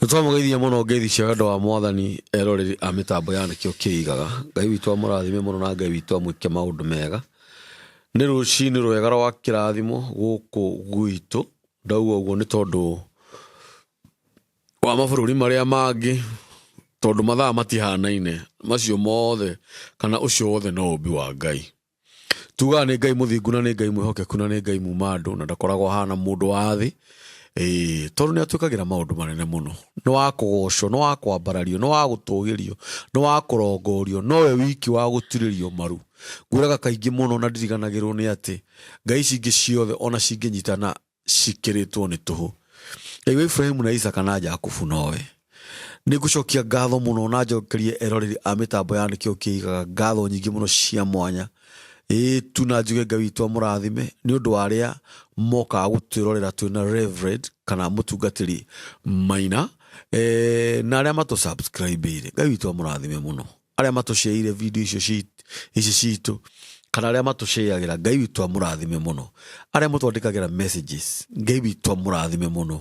Nĩtwamũgeithia mũno ngeithi cia wendo wa mwathani eroreri a mĩtambo ya nĩkĩo kĩigaga. Ngai witũ amũrathime mũno na Ngai witũ amwĩke maũndũ mega. Nĩ rũcinĩ rwega rwa kĩrathimo gũkũ gwitũ. Ndauga ũguo nĩ tondũ wa mabũrũri marĩa mangĩ, tondũ mathaa matihanaine. Macio mothe kana ũcio wothe no ũmbi wa Ngai. Tugaga nĩ Ngai mũthingu na nĩ Ngai mwĩhokeku na nĩ Ngai muma andũ na ndakoragwo ahana mũndũ wa thĩ. Ĩĩ, tondũ nĩ atwĩkagĩra maũndũ manene mũno. Nĩ wa kũgocwo, nĩ wa kwambarario, nĩ wa gũtũgĩrio, nĩ wa kũrongorio, nowe wiki wa gũturĩrio maru. Ngwĩraga kaingĩ mũno na ndiriganagĩrwo nĩ atĩ ngai ici ingĩ ciothe ona cingĩnyitana cikĩrĩtwo nĩ tũhũ. Ngai wa Iburahimu na Isaka na Jakubu nowe. Nĩ ngũcokia ngatho mũno na njokerie eroreri a mĩtambo ya Nĩkĩo Kĩigaga ngatho nyingĩ mũno cia mwanya. Ĩĩ tu na njuge Ngai witũ amũrathime nĩ ũndũ wa arĩa mokaga gũtwĩrorera twĩna Reverend kana mũtungatĩri Maina e, na arĩa matũ subscribe ire. Ngai witũ amũrathime mũno. Arĩa matũceire video icio ici citũ kana arĩa matũceagĩra Ngai witũ amũrathime mũno. Arĩa mũtwandĩkagĩra messages Ngai witũ amũrathime mũno.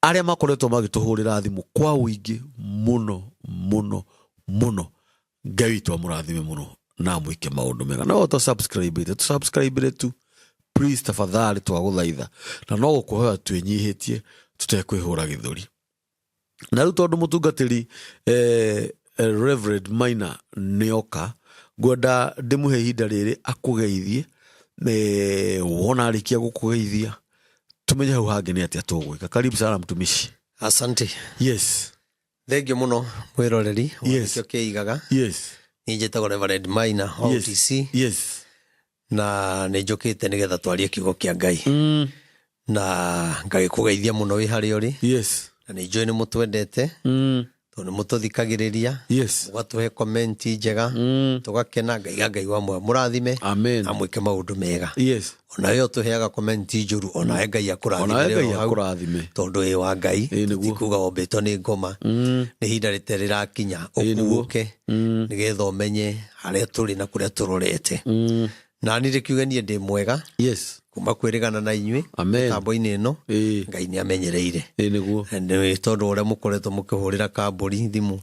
Arĩa makoretwo magĩtũhũrĩra thimũ kwa ũingĩ mũno mũno mũno Ngai witũ amũrathime mũno na amwĩke maũndũ mega. No ũta subscribe ĩte, tũ subscribe tu please, tafadhali twagũthaitha, na no gũkũhoya twĩnyihĩtie tũtekwĩhũra gĩthũri. Na rĩu tondũ mũtungatĩri Reverend Maina nĩoka, ngwenda ndĩmũhe ihinda rĩrĩ akũgeithie. Wona arĩkia gũkũgeithia tumenye hau hangĩ nĩ atĩa tũgwĩka. Karibu sana mtumishi. Asante. Yes. Thengio mũno mwĩroreri wa Yes. Nĩkĩo Kĩigaga. Yes. Niĩ njĩtagwo Reverend Maina wa OTC. Na nĩ njũkĩte nĩgetha twarie kiugo kĩa Ngai. Na ngagĩkũgeithia mũno wĩ harĩa ũrĩ. Na nĩ njũĩ nĩ mũtwendete. Tondũ nĩ mũtũthikagĩrĩria. Mũgatũhe comment njega. Tũgakena. Ngaiga Ngai wa muoyo mũrathime. Amen. Amwĩke maũndũ mega. Ona we ũtũheaga comment njũru, onawe Ngai akũrathime. Onawe Ngai rĩo hau. akũrathime. Tondũ wĩ wa Ngai. Ĩĩ, nĩguo. Tikuga wombĩtwo nĩ ngoma. Nĩ ihinda rĩtarĩ rĩrakinya Ĩĩ, nĩguo. ũkuũke. Nĩgetha ũmenye harĩa tũrĩ na kũrĩa tũrorete. Na niĩ ndĩkiuge niĩ ndĩ mwega. Kuma kwĩrĩgana na inyuĩ. Amen. Mĩtambo-inĩ ĩno. Ĩĩ. Ngai nĩ amenyereire. Ĩĩ, nĩguo. Nĩ tondũ ũrĩa mũkoretwo mũkĩhũrĩra kambũri thimũ.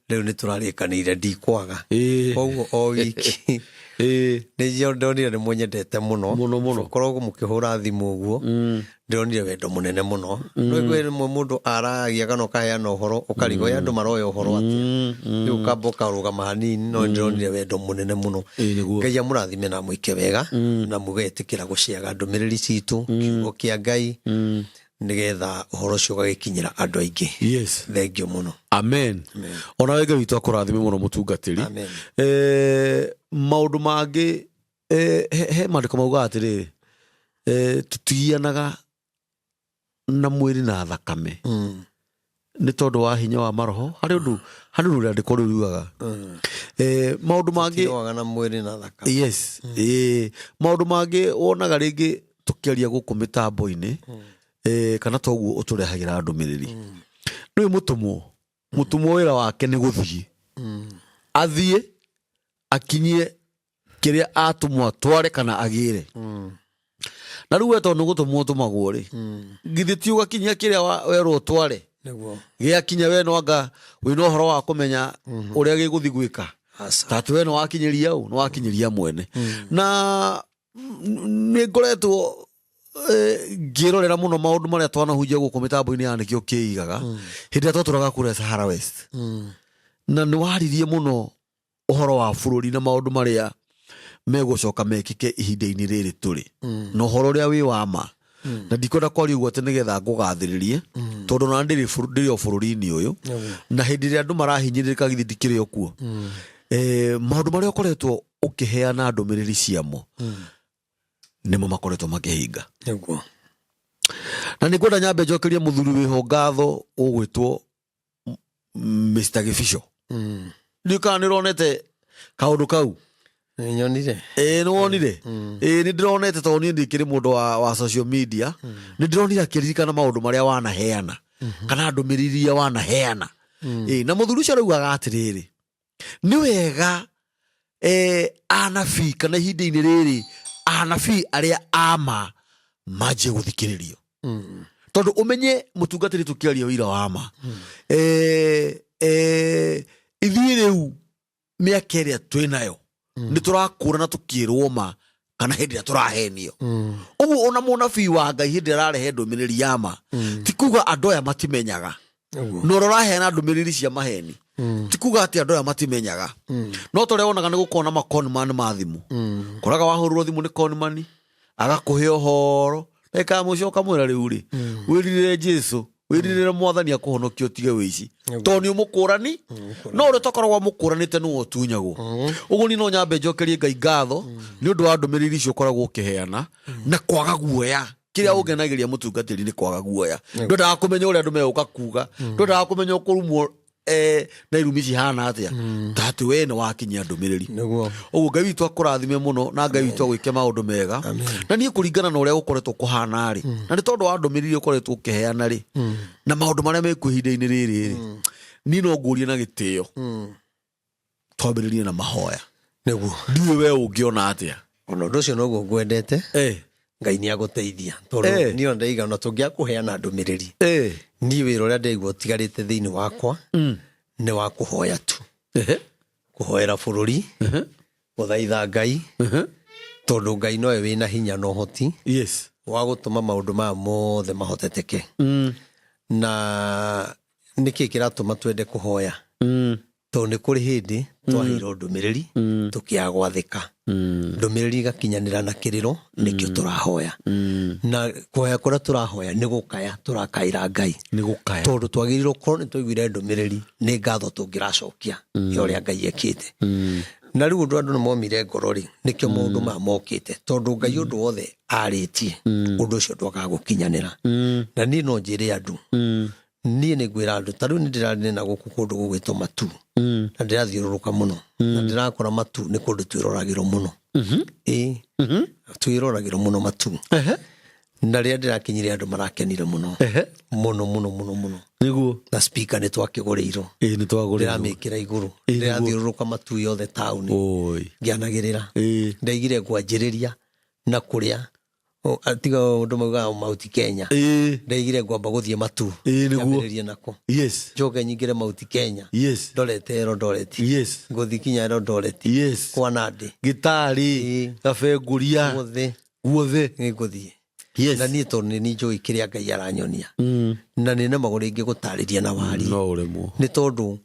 Rĩu nĩ tũrarĩkanĩire ndikwaga. Ĩĩ. Koguo o wiki. Ĩĩ. Nĩ ndonire nĩ mũnyendete mũno. Mũno, mũno. Gũkorwo mũkĩhũra thimũ ũguo. Ndĩronire wendo mũnene mũno. Nĩ kwĩ rĩmwe mũndũ aragia kana ũkaheana ũhoro, ũkarigwo ĩ andũ maroya ũhoro atĩa. Rĩu ũkamba ũkarũgama hanini, no ndĩronire wendo mũnene mũno. Ĩĩ, nĩguo. Ngai amũrathime na amwĩke wega, na mũgetĩkĩra gũciaga ndũmĩrĩri citũ, kiugo kĩa Ngai, nĩgetha ũhoro ũcio ũgagĩkinyĩra andũ aingĩ. Thengio mũno. Amen. Ona we Ngai witũ akũrathime mũno mũtungatĩri. Amen. Maũndũ mangĩ, he maandĩko maugaga atĩrĩrĩ, tũtigianaga na mwĩrĩ na thakame. Nĩ tondũ wa hinya wa maroho. Harĩ ũndũ, harĩ ũndũ rĩandĩko rĩu riugaga. Maũndũ mangĩ Tũtiroaga na mwĩrĩ na thakame. Yes. Maũndũ mangĩ wonaga rĩngĩ tũkĩaria gũkũ mĩtambo-inĩ, kana toguo ũtũrehagĩra ndũmĩrĩri. Nĩũĩ mũtũmwo, mũtũmwo wĩra wake nĩ gũthiĩ. Athiĩ akinyie kĩrĩa atũmwo atware kana agĩre. Na rĩu we tondũ nĩ gũtũmwo ũtũmagwo rĩ, githĩ ti ũgakinyia kĩrĩa werwo ũtware? Nĩguo. Gĩakinya we no anga wĩna ũhoro wa kũmenya ũrĩa gĩgũthiĩ gwĩka. Aca. Ta atĩ we nĩ wakinyĩria ũ, nĩ wakinyĩria mwene. Na nĩ ngoretwo ngĩrorera mũno maũndũ marĩa twanahunjia gũkũ mĩtambo-inĩ ya Nĩkĩo Kĩigaga, hĩndĩ ĩrĩa twatũraga kũrĩa Sahara West. Na nĩ waririe mũno ũhoro wa bũrũri na maũndũ marĩa megũcoka mekĩke ihinda-inĩ rĩrĩ tũrĩ. Na ũhoro ũrĩa wĩ wa ma. Na ndikwenda kwaria ũguo atĩ nĩgetha ngũgathĩrĩrie, tondũ ona ndĩrĩ o bũrũri-inĩ ũyũ. Na hĩndĩ ĩrĩa andũ marahinyĩrĩrĩka githĩ ndikĩrĩ o kuo. Maũndũ marĩa ũkoretwo ũkĩheana ndũmĩrĩri ciamo, nĩmo makoretwo makĩhinga. Nĩguo. Na nĩ ngwenda nyambe njokerie mũthuri wĩho ngatho ũgwĩtwo Mr. Gĩbico. Ndiũĩ kana nĩ ũronete kaũndũ kau? Nĩ nyonire. Ĩĩ, nĩ wonire? Ĩĩ, nĩ ndĩronete tondũ niĩ ndikĩrĩ mũndũ wa social media. Nĩ ndĩronire akĩririkana maũndũ marĩa wanaheana. Kana ndũmĩrĩri iria wanaheana. Ĩĩ, na mũthuri ũcio araugaga atĩrĩrĩ, nĩ wega anabii kana ihinda-inĩ rĩrĩ anabii arĩa ama manjie gũthikĩrĩrio. Tondũ ũmenye mũtungatĩri tũkĩaria ũira wa ma, ithuĩ rĩu mĩaka ĩrĩa twĩ nayo nĩ tũrakũra na tũkĩrwo ma kana hĩndĩ ĩrĩa tũrahenio. Ũguo ona mũnabii wa Ngai hĩndĩ ĩrĩa ararehe ndũmĩrĩri ya ma, ti kuga andũ aya matimenyaga, na ũrĩa ũraheana ndũmĩrĩri cia maheni ti kuga atĩ andũ aya matimenyaga. No ta ũrĩa wonaga nĩ gũkorwo na maconman ma thimũ, koraga wahũrĩrwo thimũ nĩ conman agakũhe ũhoro, ndagĩka ya mũico ũkamwĩra rĩu rĩ, wĩrirĩre Jesu, wĩrirĩre Mwathani akũhonokia ũtige wĩici, tondũ nĩ ũmũkũrani. No ũrĩa ũtakoragwo amũkũranĩte nĩwe ũtunyagwo. Ũguo niĩ no nyambe njokerie Ngai ngatho nĩ ũndũ wa ndũmĩrĩri icio ũkoragwo ũkĩheana na kwaga guoya. Kĩrĩa ũngenagĩria mũtungatĩri nĩ kwaga guoya. Ndwendaga kũmenya ũrĩa andũ megũka kuga, ndwendaga kũmenya ũkũrumwo na irumi cihana atĩa, ta atĩ we nĩ wakinyia ndũmĩrĩri. Ũguo Ngai witũ akũrathime mũno na Ngai witũ agwĩke maũndũ mega. Na niĩ kũringana na ũrĩa gũkoretwo kũhana rĩ, na nĩ tondũ wa ndũmĩrĩri ũkoretwo ũkĩheana rĩ, na maũndũ marĩa mekuo ihinda-inĩ rĩrĩ rĩ, niĩ no ngũrie na gĩtĩo twambĩrĩrie na mahoya. Ndiũĩ we ũngĩona atĩa. Ona ũndũ ũcio noguo ngwendete. Ngai nĩ agũteithia, tondũ niĩ ona ndaiga ona tũngĩaga kũheana ndũmĩrĩri, niĩ wĩra ũrĩa ndaigua ũtigarĩte thĩinĩ wakwa nĩ wa kũhoya tu, kũhoera bũrũri, gũthaitha Ngai, tondũ Ngai nowe wĩna hinya na ũhoti wa gũtũma maũndũ maya mothe mahoteteke. Na nĩkĩ kĩratũma twende kũhoya? Tondũ nĩ kũrĩ hĩndĩ twaheirwo ndũmĩrĩri tũkĩaga gwathĩka, ndũmĩrĩri ĩgakinyanĩra na kĩrĩro, nĩkĩo tũrahoya. Na kũhoya kũrĩa tũrahoya nĩ gũkaya tũrakaĩra Ngai. Nĩ gũkaya. Tondũ twagĩrĩirwo korwo nĩ twaiguire ndũmĩrĩri, nĩ ngatho tũngĩracokia ya ũrĩa Ngai ekĩte. Na rĩu ũndũ andũ nĩ momire ngoro rĩ, nĩkĩo maũndũ maya mokĩte, tondũ Ngai ũndũ wothe arĩtie, ũndũ ũcio ndwagaga gũkinyanĩra. Na niĩ no njĩre andũ, niĩ nĩ ngwĩra andũ ta rĩu nĩ ndĩrarĩ na gũkũ kũndũ gũgwĩtwo Matu, na ndĩrathiũrũrũka mũno na ndĩrakora Matu nĩ kũndũ twĩroragĩrwo mũno. Ĩĩ, twĩroragĩrwo mũno Matu. Na rĩrĩa ndĩrakinyire andũ marakenire mũno mũno mũno mũno mũno. Na speaker nĩ twakĩgũrĩirwo. Ĩĩ, nĩ twagũrĩirwo. Ndĩramĩkĩra igũrũ. Ndĩrathiũrũrũka Matu yothe taũni ngĩanagĩrĩra. Ndaigire ngwanjĩrĩria na kũrĩa tiga ũndũ maugaga Mauti Kenya. Ndaigire ngwamba gũthiĩ Matu. Nyambĩrĩrie nako. Njoke nyingĩre Mauti Kenya. Ndorete Eldoret. Ngũthiĩ kinya Eldoret. Kwa Nandi. Gĩtarĩ. Gabenguria. Guothe. Guothe. Nĩngũthiĩ. Na niĩ tondũ nĩ njũĩ kĩrĩa Ngai aranyonia. Na nĩ nemagwo rĩngĩ gũtarĩria na wari. No ũremwo. Nĩ tondũ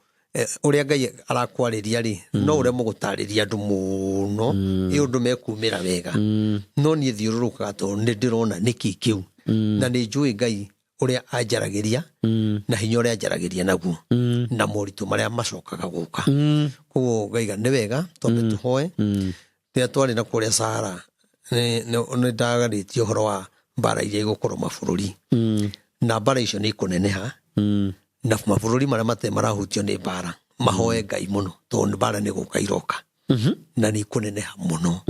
ũrĩa Ngai arakwarĩria rĩ, no ũremwo gũtarĩria andũ mũno, ĩ ũndũ mekumĩra wega. No niĩ thiũrũrũkaga tondũ nĩ ndĩrona nĩkĩ kĩu. Na nĩ njũĩ Ngai ũrĩa anjaragĩria na hinya ũrĩa anjaragĩria naguo na moritũ marĩa macokaga gũka. Koguo ngaiga nĩ wega twambe tũhoe. Rĩrĩa twarĩ na kũrĩa Sahara, nĩ ndagarĩtie ũhoro wa mbara iria igũkorwo mabũrũri. Na mbara icio nĩ ikũneneha. Na mabũrũri marĩa matarĩ marahutio nĩ mbara mahoe Ngai mũno, tondũ mbara nĩ gũka iroka. Na nĩ ikũneneha mũno.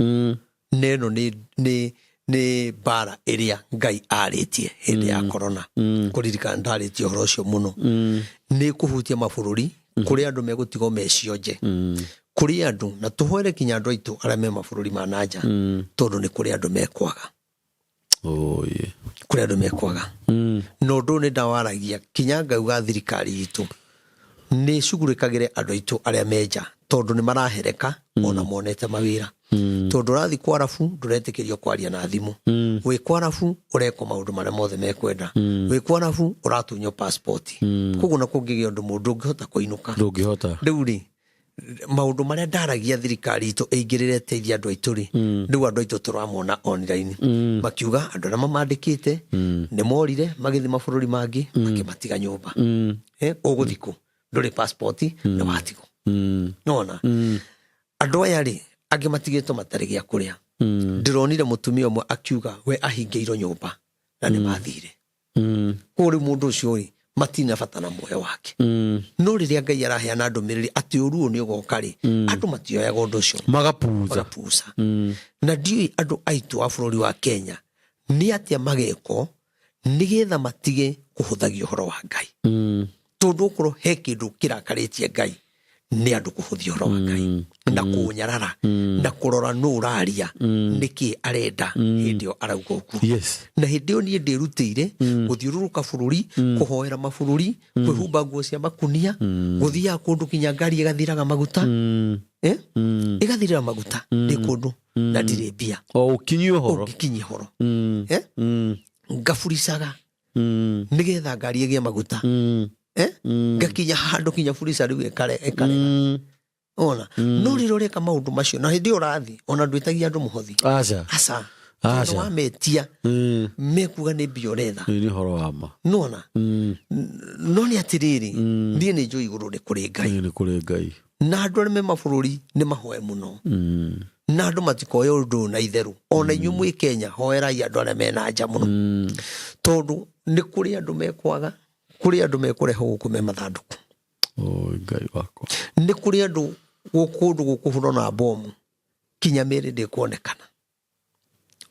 Na ĩno nĩ mbara ĩrĩa Ngai arĩtie hĩndĩ ya corona. Kũririkana ndarĩtie ũhoro ũcio mũno. Nĩ kũhutia mabũrũri kũrĩa andũ megũtigwo me cionje. Kũrĩ andũ, na tũhoere kinya andũ aitũ arĩa me mabũrũri ma na nja, tondũ nĩ kũrĩ andũ mekwaga. Kũrĩ andũ mekwaga. Na ũndũ ũyũ nĩ ndawaragia kinya ngauga thirikari itũ nĩ icugurĩkagĩre andũ aitũ arĩa me nja, tondũ nĩ marahereka ona monete mawĩra. Tondũ ũrathiĩ kwa arabu ndũretĩkĩrio kwaria na thimũ. Wĩ kwa arabu ũrekwo maũndũ marĩa mothe mekwenda. Wĩ kwa arabu ũratunywo passport. Koguo na kũngĩgĩa ũndũ mũndũ ndũngĩhota kũinũka. Ndũngĩhota. Rĩu rĩ, maũndũ marĩa ndaragia thirikari itũ ĩingĩrĩre ĩteithie andũ aitũ rĩ, rĩu andũ aitũ tũramona online. Makiuga andũ arĩa mamandĩkĩte nĩ morire magĩthiĩ mabũrũri mangĩ, makĩmatiga nyũmba. Ũgũthiĩ kũ? Ndũrĩ passport, nĩ watigwo. Nĩwona? Andũ aya rĩ, angĩ matigĩtwo matarĩ gĩa kũrĩa. Ndĩronire mũtumia ũmwe akiuga we ahingĩirwo nyũmba na nĩ mathire. Koguo rĩu mũndũ ũcio rĩ, matina bata na muoyo wake. No rĩrĩa Ngai araheana ndũmĩrĩri atĩ ũru ũyũ nĩ ũgoka rĩ, andũ matioyaga ũndũ ũcio. Magapuca. Magapuca. Na ndiũĩ andũ aitũ a bũrũri wa Kenya nĩ atĩa magekwo nĩgetha matige kũhũthagia ũhoro wa Ngai. Tondũ okorwo he kĩndũ kĩrakarĩtie Ngai Nĩ andũ kũhũthia ũhoro wa Ngai na kũnyarara na kũrora nũ ũraria, nĩkĩ arenda hĩndĩ ĩyo arauga ũguo. Na hĩndĩ ĩyo niĩ ndĩrutĩire gũthiũrũrũka bũrũri, kũhoera mabũrũri, kwĩhumba nguo cia makunia, gũthiaga kũndũ kinya ngari ĩgathiraga maguta. Eh? Ĩgathirĩra maguta ndĩ kũndũ na ndirĩ mbia. O ũkinyie ũhoro. Ũngĩkinyia ũhoro. Eh? Ngaburicaga nĩgetha ngari ĩgĩe maguta. Eh? Ngakinya handũ kinya burica rĩu ĩkarega. Ona no rĩrĩa ũreka maũndũ macio na hĩndĩ ĩyo ũrathiĩ, ona ndwĩtagia andũ mũhothi. Aca. Aca. Aca. Tondũ wametia, mekuga nĩ mbia ũretha. Nĩ ũhoro wa ma. Nona no nĩ atĩrĩrĩ, niĩ nĩ njũĩ igũrũ nĩ kũrĩ Ngai. Nĩ kũrĩ Ngai. Na andũ arĩa me mabũrũri nĩ mahoe mũno. Na andũ matikoe ũndũ ũyũ na itherũ. Ona inyuĩ mwĩ Kenya, hoerai andũ arĩa mena nja mũno. Tondũ nĩ kũrĩ andũ mekwaga, kũrĩ andũ mekũrehwo gũkũ me mathandũkũ. Oi Ngai wakwa. Nĩ kũrĩ andũ kũndũ gũkũhũrwo na bomu kinya mĩĩrĩ ndĩkuonekana,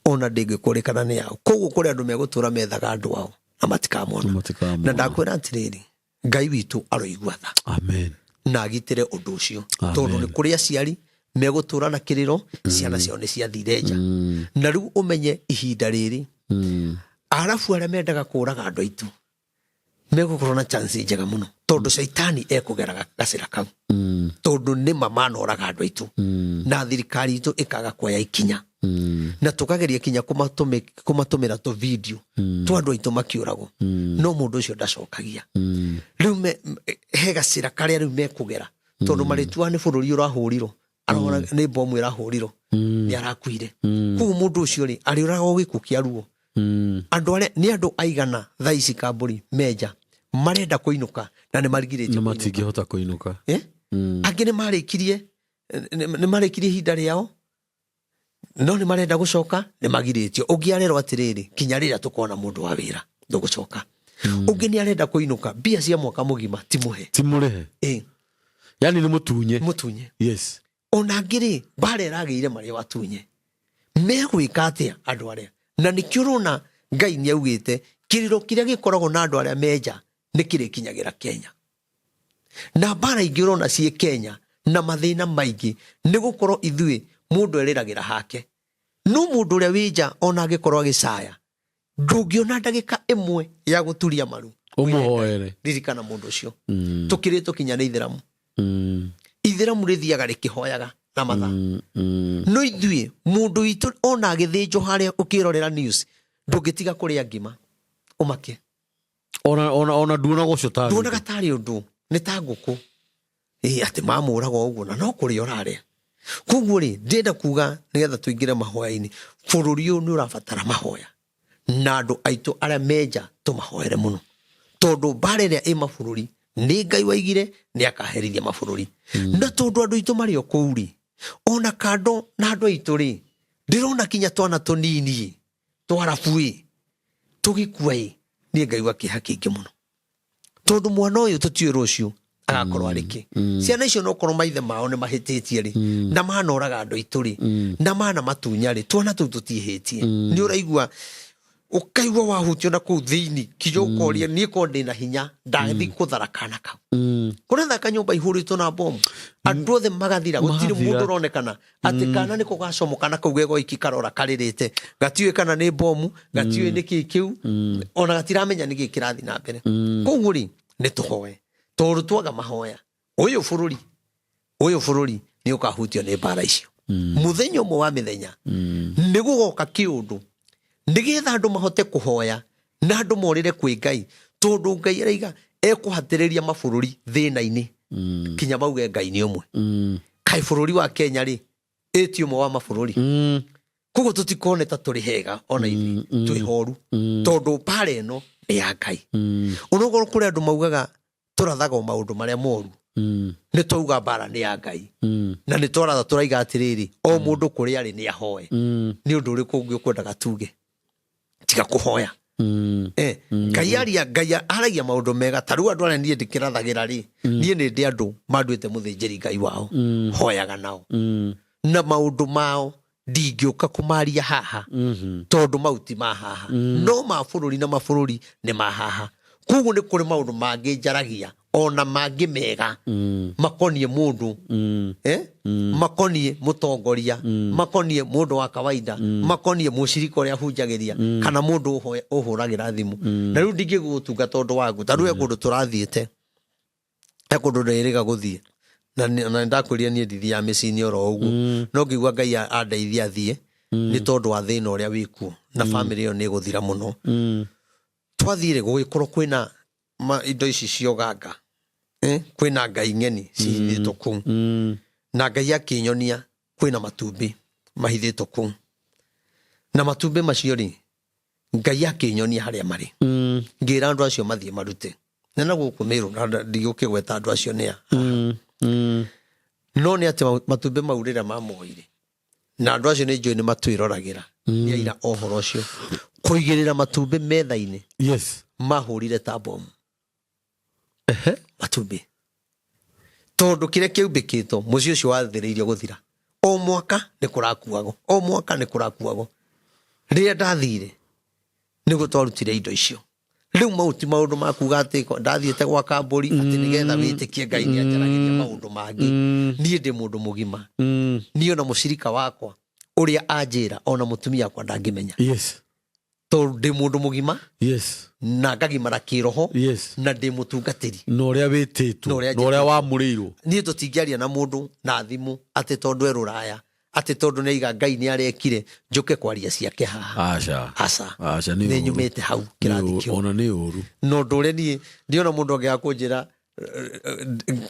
ona ndĩngĩkũrĩkana nĩ yao. Koguo kũrĩ andũ megũtũra methaga andũ ao na matikamona. Matikamona. Na ndakwĩra atĩrĩrĩ, Ngai witũ aroigua tha. Amen. Na agitĩre ũndũ ũcio. Amen. Tondũ nĩ kũrĩ aciari megũtũra na kĩrĩro, ciana ciao nĩ ciathire nja. Na rĩu ũmenye ihinda rĩrĩ, arabu arĩa mendaga kũraga andũ aitũ megũkorwo na chance njega mũno, tondũ caitani ekũgera gacĩra kau. Tondũ nĩma manoraga andũ aitũ na thirikari itũ ĩkaga kuoya ikinya. Na tũkageria kinya kũmatũmĩra tũ video twa andũ aitũ makĩũragwo, no mũndũ ũcio ndacokagia. Rĩu he gacĩra karĩa rĩu mekũgera, tondũ marĩtuaga nĩ bũrũri ũrahũrirwo, arona nĩ bomu ĩrahũrirwo, nĩ arakuire. Koguo mũndũ ũcio rĩ, arĩũragwo gĩkuũ kĩa ruo. Andũ arĩa nĩ andũ aigana thaa ici kambũri menja marenda kũinũka na nĩ marigirĩtio Na kũinũka. Matingĩhota kũinũka. Eh? Angĩ nĩ marĩkirie ihinda rĩao, no nĩ marenda gũcoka, nĩ magirĩtio. Ũngĩ arerwo atĩrĩrĩ, kinya rĩrĩa tũkona mũndũ wa wĩra ndũgũcoka. Ũngĩ nĩ arenda kũinũka, mbia cia mwaka mũgima ti mũhe. Ti mũrĩhe. Ĩ. Yani nĩ mũtunye. Mũtunye. Ona angĩ rĩ, mbara ĩragĩire marĩa watunye, megwĩka atĩa andũ arĩa? Na nĩkĩo ũrona Ngai nĩ augĩte kĩrĩro kĩrĩa gĩkoragwo na andũ arĩa menja nĩ kĩrĩkinyagĩra Kenya. Na mbara ingĩ ũrona ciĩ Kenya na mathĩna maingĩ nĩ gũkorwo ithuĩ mũndũ erĩragĩra hake, no mũndũ ũrĩa wĩ nja ona angĩkorwo agĩcaya, ndũngĩona ndagĩka ĩmwe ya gũturia maru ũmũhoere. Ririkana mũndũ ũcio. Tũkĩrĩtwo kinya nĩ ithĩramu. Ithĩramu rĩthiaga rĩkĩhoyaga na mathaa. No ithuĩ mũndũ witũ ona agĩthĩnjwo harĩa ũkĩrorera news, ndũngĩtiga kũrĩa ngima ũmake. Ona nduonaga ũcio tarĩ Nduonaga tarĩ ũndũ, nĩ ta ngũkũ. Ĩ atĩ mamũraga ũguo na no kũrĩa ũrarĩa. Koguo rĩ, ndĩrenda kuga nĩgetha tũingĩre mahoya-inĩ, bũrũri ũyũ nĩ ũrabatara mahoya na andũ aitũ arĩa menja tũmahoere mũno, tondũ mbara ĩrĩa ĩ mabũrũri nĩ Ngai waigire nĩ akaherithia mabũrũri. Na tondũ andũ aitũ marĩ o kũu rĩ, ona kando na andũ aitũ rĩ, ndĩrona kinya twana tũnini twarabu ĩ tũgĩkua ĩ, niĩ ngaigua kĩeha kĩingĩ mũno, tondũ mwana ũyũ tũtiũĩ rũciũ agakorwo arĩ kĩ. Ciana icio nokorwo maithe mao nĩ mahĩtĩtie rĩ, na manoraga andũ aitũ rĩ, na mana matunya rĩ, twana tũu tũtiĩhĩtie. Nĩ ũraigua ũkaigua wahutio na kũu thĩinĩ, kinya ũkoria, niĩ korwo ndĩna hinya ndathi kũthara kana kau. Kũretha kanyũmba ihũrĩtwo na bomu, andũ othe magathira, gũtirĩ Magathira. Mũndũ ũronekana atĩ kana nĩko gacomoka na kau gegoiki karora karĩrĩte, gatiũĩ kana nĩ bomu, gatiũĩ nĩ kĩĩ kĩu, ona gatiramenya nĩ kĩĩ kĩrathiĩ na mbere. Koguo rĩ, nĩ tũhoe, tondũ twaga mahoya, ũyũ bũrũri nĩ ũkahutio nĩ mbara icio. Mũthenya ũmwe wa mĩthenya nĩ gũgoka kĩũndũ nĩgetha andũ mahote kũhoya na andũ morĩre kwĩ Ngai, tondũ Ngai araiga ekũhatĩrĩria mabũrũri thĩna-inĩ kinya mauge Ngai nĩ ũmwe. Kaĩ bũrũri wa Kenya rĩ, ĩti ũmwe wa mabũrũri? Koguo tũtikone ta tũrĩ hega, ona ithuĩ twĩ horu, tondũ mbara ĩno nĩ ya Ngai. Onokorwo kũrĩ andũ maugaga tũrathaga o maũndũ marĩa moru, nĩ twauga mbara nĩ ya Ngai. Na nĩ twaratha tũraiga atĩrĩrĩ, o mũndũ kũrĩa arĩ nĩ ahoe. Nĩ ũndũ ũrĩkũ ũngĩ ũkwendaga tuge tiga kũhoya? Ngai aria, Ngai aragia maũndũ mega. Ta rĩu andũ arĩa niĩ ndĩkĩrathagĩra rĩ, niĩ nĩ ndĩ andũ manduĩte mũthĩnjĩri Ngai wao, hoyaga nao. Na maũndũ mao ndingĩũka kũmaria haha, tondũ mau ti ma haha, no ma bũrũri na mabũrũri nĩ ma haha. Koguo nĩ kũrĩ maũndũ mangĩ njaragia. Ona mangĩ mega makoniĩ mũndũ, makoniĩ mũtongoria, makoniĩ mũndũ wa kawaida, makoniĩ mũcirika ũrĩa hunjagĩria kana mũndũ ũhũragĩra thimũ. Na rĩu ndingĩgũtunga tondũ waku. Ta rĩu he kũndũ tũrathiĩte, he kũndũ ndĩrĩga gũthiĩ, na na nĩndakwĩrire niĩ ndithiaga mĩciĩ-inĩ oro ũguo, no ngĩigua Ngai andeithia thiĩ nĩ tondũ wa thĩna ũrĩa wĩkuo na bamĩrĩ ĩyo nĩ ĩgũthira mũno. Twathire gũgĩkorwo kwĩna indo ici cia ũganga, kwĩna ngai ng'eni cihithĩtwo kũu, na Ngai akĩnyonia kwĩna matumbĩ mahithĩtwo kũu, na matumbĩ macio rĩ, Ngai akĩnyonia harĩa marĩ. Ngĩra andũ acio mathiĩ marute nĩ na gũkũ Mĩrũ, na ndigũkĩgweta andũ acio nĩa, no nĩ atĩ matumbĩ mau rĩrĩa mamoire, na andũ acio nĩ njũĩ nĩ matwĩroragĩra, nĩ aira ũhoro ũcio, kũigĩrĩra matumbĩ metha-inĩ, mahũrire ta bomu matumbĩ, tondũ kĩrĩa kĩaumbĩkĩtwo mũciĩ ũcio wathĩrĩirio gũthira. O mwaka nĩ kũrakuagwo, o mwaka nĩ kũrakuagwo. Rĩrĩa ndathire nĩguo twarutire indo icio. Rĩu mau ti maũndũ ma kuga atĩ ndathiĩte gwa kambũri atĩ nĩgetha wĩtĩkie Ngai nĩ anjaragĩria maũndũ mangĩ. Niĩ ndĩ mũndũ mũgima. Niĩ ona mũcirika wakwa ũrĩa anjĩra, ona mũtumia wakwa ndangĩmenya, tondũ ndĩ mũndũ mũgima na ngagimara kĩroho na ndĩ mũtungatĩri. Na ũrĩa wĩtĩtwo. Na ũrĩa na ũrĩa wamũrĩirwo. Niĩ tũtingĩaria na mũndũ na thimũ atĩ tondũ e rũraya, atĩ tondũ nĩ aiga Ngai nĩ arekire, njũke kwaria ciake haha. Aca. Aca. Aca, nĩ nĩ ũru. Nyumĩte hau Nĩ kĩrathi ũru. kĩu. Ona nĩ ũru. Na ũndũ ũrĩa niĩ ndiona mũndũ angĩaga kũnjĩra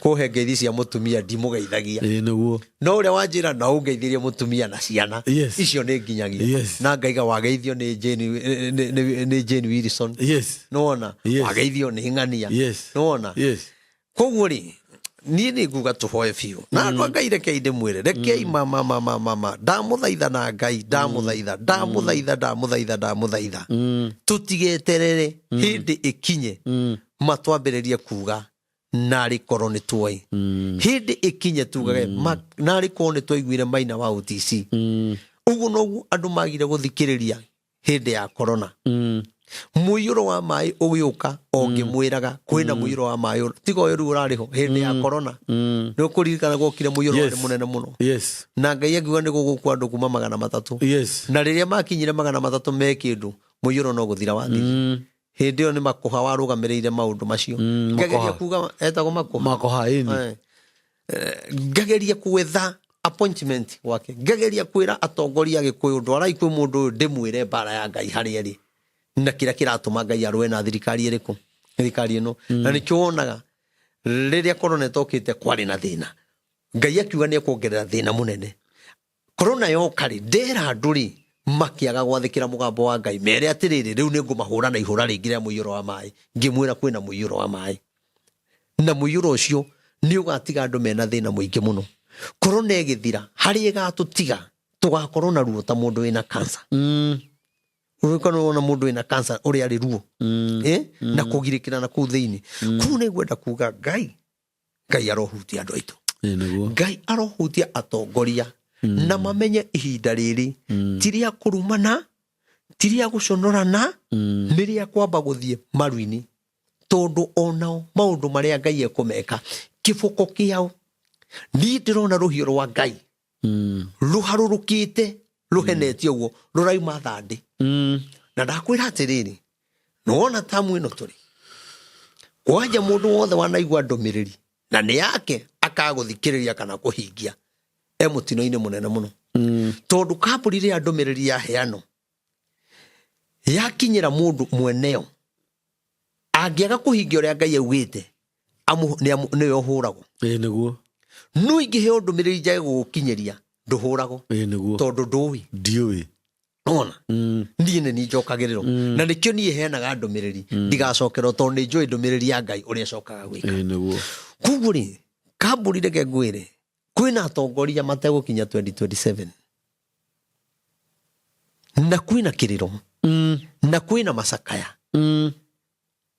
kũhe ngeithi cia mũtumia, ndimũgeithagia. Ĩĩ, nĩguo. No ũrĩa wanjĩra na ũngeithĩrie mũtumia na ciana, icio nĩ nginyagia. Na ngaiga wageithio nĩ Jane, nĩ Jane Wilson. Nĩwona? Wageithio nĩ ng'ania. Nĩwona? Koguo rĩ, niĩ nĩ nguga tũhoe biũ na andũ a Ngai. Rekei ndĩmwĩre, rekei mama mama mama, ndamũthaitha na Ngai, ndamũthaitha, ndamũthaitha, ndamũthaitha, ndamũthaitha, tũtigeterere hĩndĩ ĩkinye matwambĩrĩrie kuga narĩ korwo nĩ tuoĩ. Hĩndĩ ĩkinye tugage narĩ korwo nĩ twaiguire Maina wa OTC. Ũguo noguo andũ magire gũthikĩrĩria hĩndĩ ya corona, mũiyũro wa maĩ ũgĩũka, o ngĩmwĩraga kwĩna mũiyũro wa maĩ, tiga ũyũ rĩu ũrarĩho hĩndĩ ya corona. Nĩ ũkũririkana gwokire mũiyũro warĩ mũnene mũno, na Ngai akiuga nĩ gũgũkua andũ kuma 300. Na rĩrĩa makinyire 300 me kĩndũ, mũiyũro no gũthira wathira. Hĩndĩ ĩyo nĩ Makũha warũgamĩrĩire maũndũ macio. Ngageria Makoha. Kuga etagwo Makũha. Makoha, ĩni. Ngageria gwetha appointment gwake, ngageria kwĩra atongoria a Gĩkũyũ, ndwarai kwĩ mũndũ ũyũ ndĩmwĩre mbara ya Ngai harĩa ĩrĩ na kĩrĩa kĩratũma Ngai arũe na thirikari ĩrĩkũ, thirikari ĩno. Na nĩkĩo wonaga rĩrĩa korona ĩtokĩte kwarĩ na thĩna, Ngai akiuga nĩ ekuongerera thĩna mũnene. Korona yoka rĩ, ndera andũ rĩ, makĩaga gwathĩkĩra mũgambo wa Ngai, mere atĩrĩrĩ, rĩu nĩ ngũmahũra na ihũra rĩngĩ rĩa mũiyũro wa maĩ. Ngĩmwĩra kwĩna mũiyũro wa maĩ, na mũiyũro ũcio nĩ ũgatiga andũ mena thĩna mũingĩ mũno. Korona ĩgĩthira, harĩa ĩgatũtiga tũgakorwo na ruo ta mũndũ wĩna cancer. Ũgĩkorwo wona mũndũ wĩna cancer ũrĩa arĩ ruo, na kũgirĩkĩra na kũu thĩinĩ kũu. Nĩ ngwenda kuga Ngai, Ngai arohutia andũ aitũ. Ĩĩ, nĩguo. Ngai arohutia atongoria na mamenye ihinda rĩrĩ ti rĩa kũrumana, ti rĩa gũconorana, nĩ rĩa kwamba gũthiĩ maru-inĩ, tondũ onao maũndũ marĩa Ngai ekũmeka kĩboko kĩao. Niĩ ndĩrona rũhiũ rwa Ngai rũharũrũkĩte rũhenetie ũguo rũrauma thandĩ. Na ndakwĩra atĩrĩrĩ, nĩwona tamu ĩno tũrĩ kwanja, mũndũ wothe wanaigua ndũmĩrĩri na nĩ yake akagũthikĩrĩria kana kũhingia e mũtino-inĩ mũnene mũno, tondũ kambũri rĩrĩa ndũmĩrĩri yaheanwo yakinyĩra mũndũ mweneo, angĩaga kũhingia ũrĩa Ngai augĩte, nĩwe ũhũragwo. Ĩĩ, nĩguo. No ingĩheo ndũmĩrĩri njage gũgũkinyĩria, ndũhũragwo. Ĩĩ, nĩguo. Tondũ ndũĩ. Ndiũĩ. Ona niĩ nĩ niĩ njokagĩrĩrwo, na nĩkĩo niĩ heanaga ndũmĩrĩri ndigacokerwo, tondũ nĩ njũĩ ndũmĩrĩri ya Ngai ũrĩa ĩcokaga gwĩka. Ĩĩ, nĩguo. Koguo rĩ, kambũri, reke ngwĩre, kwĩna atongoria mategũkinya 2027, na kwĩna kĩrĩro, na kwĩna macakaya,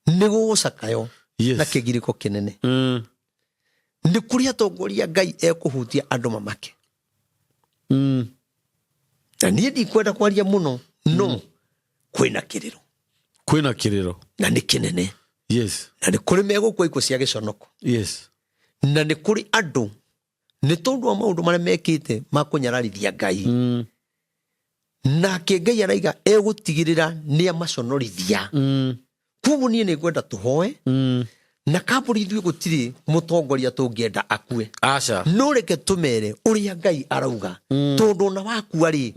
nĩ gũgũcakayo na kĩgirĩko kĩnene. Nĩ kũrĩ atongoria Ngai ekũhutia andũ mamake, na niĩ ndikwenda kwaria mũno, no kwĩna kĩrĩro. Kwĩna kĩrĩro. Na nĩ kĩnene. Yes. Na nĩ kũrĩ megũkua ikuũ cia gĩconoko. Yes. Na nĩ kũrĩ andũ nĩ tondũ wa maũndũ marĩa mekĩte ma kũnyararithia Ngai. Nake Ngai araiga egũtigĩrĩra nĩ amaconorithia. Koguo niĩ nĩ ngwenda tũhoe. Na kambũri ithuĩ gũtirĩ mũtongoria tũngĩenda akue. Aca. No reke tũmere ũrĩa Ngai arauga. Tondũ ona wakua rĩ,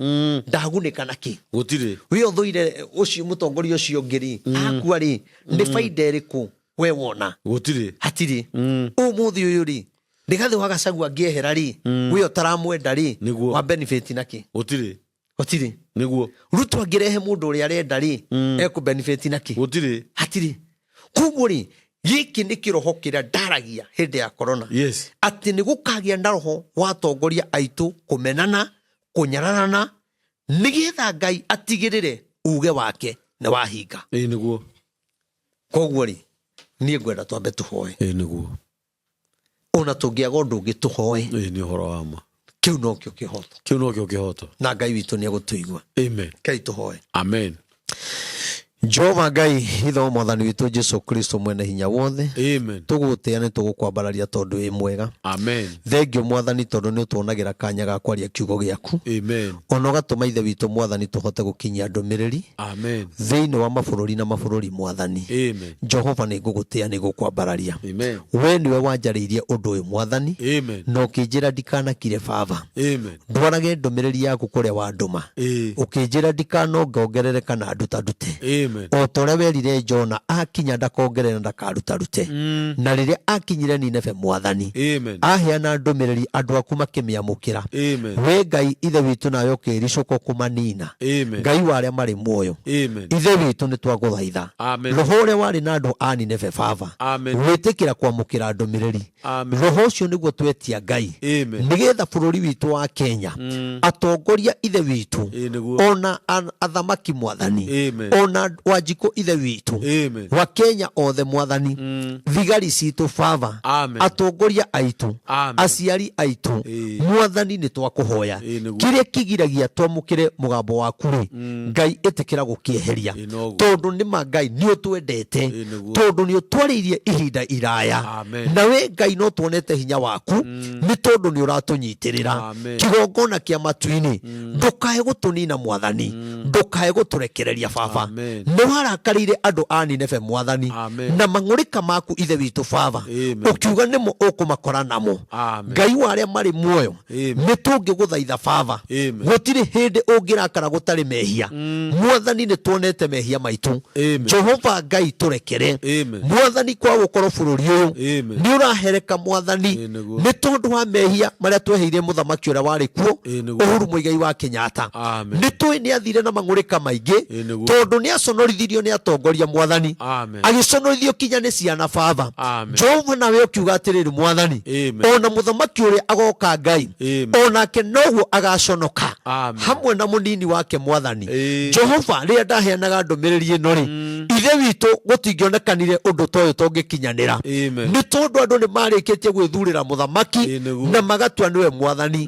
ndagunĩka na kĩ? Gũtirĩ. We ũthũire ũcio mũtongoria ũcio ũngĩ rĩ, akua rĩ, nĩ baida ĩrĩkũ we wona? Gũtirĩ. Hatirĩ. Ũmũthĩ ũyũ rĩ, Rigathĩ wa Gachagua angĩehera rĩ, we ũtaramwenda rĩ, Nĩguo. wa benefit na kĩ? Gũtirĩ. Gũtirĩ. Nĩguo. Ruto angĩrehe mũndũ ũrĩa arenda rĩ, ekũ benefit na kĩ? Gũtirĩ. Hatirĩ. Koguo rĩ, gĩkĩ nĩ kĩroho kĩrĩa ndaragia hĩndĩ ya corona. Yes. Atĩ nĩ gũkagĩa na roho wa atongoria aitũ kũmenana, kũnyararana, nĩgetha Ngai atigĩrĩre uge wake nĩ wahinga. Ĩĩ nĩguo. Koguo rĩ, niĩ ngwenda twambe tũhoe. Ĩĩ nĩguo. Ona tũngĩaga ũndũ ũngĩ tũhoe. Ĩĩ nĩ ũhoro wa ma. Kĩu nokĩo kĩhoto. Kĩu nokĩo kĩhoto. Na Ngai witũ nĩ egũtũigua. Amen. Ngai tũhoe. Amen. Jehova Ngai ithe wa mwathani witũ Jesu Kristo mwene hinya wothe. Amen. Tũgũtĩa nĩ tũgũkwambararia tondũ wĩ mwega. Amen. Thengio mwathani tondũ nĩ ũtuonagĩra kanya ga kwaria kiugo gĩaku. Amen. Ona ũgatũma ithe witũ mwathani tũhote gũkinyia ndũmĩrĩri. Amen. Thĩinĩ wa mabũrũri na mabũrũri mwathani. Amen. Jehova nĩ ngũgũtĩa nĩ ngũkwambararia. Amen. We nĩwe wanjarĩirie ũndũ ũyũ mwathani. Amen. Na ũkĩnjĩra ndikanakire baba. Amen. Ndwarage ndũmĩrĩri yaku kũrĩa wandũma. Ũkĩnjĩra ndikanongongerere kana ndutarute. Amen. O ta ũrĩa werire Jona akinya ndakongerere na ndakarutarute. Na rĩrĩa akinyire Nineve mwathani. Amen. Aheana ndũmĩrĩri andũ aku makĩmĩamũkĩra. Amen. We Ngai ithe witũ nawe ũkĩĩricũkwo kũmanina. Amen. Ngai wa arĩa marĩ muoyo. Amen. Ithe witũ nĩ twagũthaitha. Amen. Roho ũrĩa warĩ na andũ a Nineve baba. Amen. Gwĩtĩkĩra kwamũkĩra ndũmĩrĩri. Amen. Roho ũcio nĩguo twetia Ngai. Amen. Nĩgetha bũrũri witũ wa Kenya atongoria ithe witũ Ĩĩ nĩguo. ona athamaki mwathani Amen. ona Wanjikũ ithe witũ Amen. wa Kenya othe mwathani thigari citũ baba Amen. atongoria aitũ Amen. aciari aitũ Ĩĩ. mwathani nĩ twakũhoya Ĩĩ nĩguo. kĩrĩa kĩgiragia twamũkĩre mũgambo waku rĩ Ngai ĩtĩkĩra gũkĩeheria Ĩĩ noguo. tondũ nĩ ma Ngai nĩ ũtwendete Ĩĩ nĩguo. tondũ nĩ ũtwarĩirie ihinda iraya Amen. nawe Ngai no tuonete hinya waku nĩ tondũ nĩ ũratũnyitĩrĩra Amen. kĩgongona kĩa matu-inĩ ndũkae gũtũnina mwathani ndũkae gũtũrekereria baba Amen. nĩ warakarĩire andũ a Nineve mwathani Amen. na mang'ũrĩka maku ithe witũ baba Amen. ũkiuga nĩmo ũkũmakora namo Amen. Ngai wa arĩa marĩ muoyo Amen. nĩ tũngĩgũthaitha baba Amen. gũtirĩ hĩndĩ ũngĩrakara gũtarĩ mehia mwathani nĩ tuonete mehia maitũ Amen. Jehova Ngai tũrekere Amen. mwathani kwa gũkorwo bũrũri ũyũ Amen. nĩ ũrahereka mwathani Ĩĩ nĩguo. nĩ tondũ wa mehia marĩa tweheire mũthamaki ũrĩa warĩ kuo Ĩĩ nĩguo. Uhuru Muigai wa Kenyatta Amen. nĩ tũĩ nĩ athire na mang'ũrĩka maingĩ Ĩĩ nĩguo. tondũ nĩ aconorithirio nĩ atongoria mwathani Amen. agĩconorithio kinya nĩ ciana baba Amen. Jehova nawe ũkiuga atĩrĩrĩ mwathani Amen. ona mũthamaki ũrĩa agoka Ngai Amen. onake noguo agaconoka Amen. hamwe na mũnini wake mwathani Ĩĩ. Jehova rĩrĩa ndaheanaga ndũmĩrĩri ĩno rĩ ithe witũ gũtingĩonekanire ũndũ ta ũyũ tũngĩkinyanĩra Amen. nĩ tondũ andũ nĩ marĩkĩtie gwĩthurĩra mũthamaki Ĩĩ nĩguo. na magatua nĩwe mwathani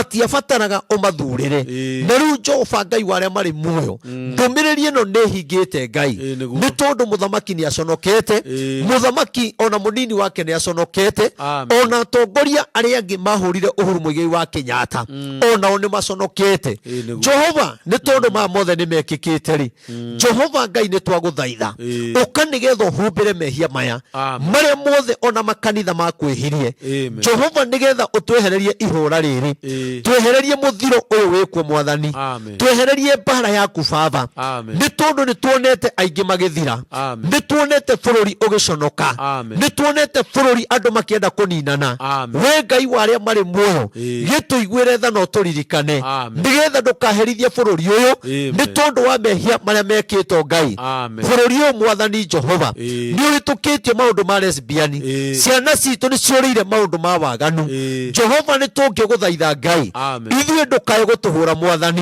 matiabataraga ũmathurĩre Ĩĩ. na rĩu Jehova Ngai wa arĩa marĩ muoyo ndũmĩrĩri ĩno nĩ hingĩte Ngai Ĩĩ nĩguo. nĩ tondũ mũthamaki nĩ aconokete Ĩĩ. mũthamaki ona mũnini wake nĩ aconokete Amen. ona atongoria arĩa angĩ mahũrire Uhuru Muigai wa Kenyatta onao nĩ maconokete Ĩĩ nĩguo. Jehova nĩ tondũ maya mothe nĩ mekĩkĩte rĩ Jehova Ngai nĩ twagũthaitha Ĩĩ. ũka nĩgetha ũhumbĩre mehia maya Amen. marĩa mothe ona makanitha makwĩhirie Amen. Jehova nĩgetha ũtwehererie ihũra rĩrĩ Ĩĩ. twehererie mũthiro ũyũ wĩkuo mwathani Amen. twehererie mbara yaku baba Amen. nĩ tondũ nĩ tuonete aingĩ magĩthira Amen. nĩ tuonete bũrũri ũgĩconoka Amen. nĩ tuonete bũrũri andũ makĩenda kũninana Amen. we Ngai wa arĩa marĩ muoyo Ĩĩ. gĩtũiguĩre tha na ũtũririkane Amen. nĩgetha ndũkaherithie bũrũri ũyũ Amen. nĩ tondũ wa mehia marĩa mekĩtwo Ngai Amen. bũrũri ũyũ mwathani Jehova Ĩĩ. nĩ ũhĩtũkĩtie maũndũ ma lesbiani Ĩĩ. ciana citũ nĩ ciũrĩire maũndũ ma waganu Ĩĩ. Jehova nĩ tũngĩgũthaitha Ngai Amen. ithuĩ ndũkae gũtũhũra mwathani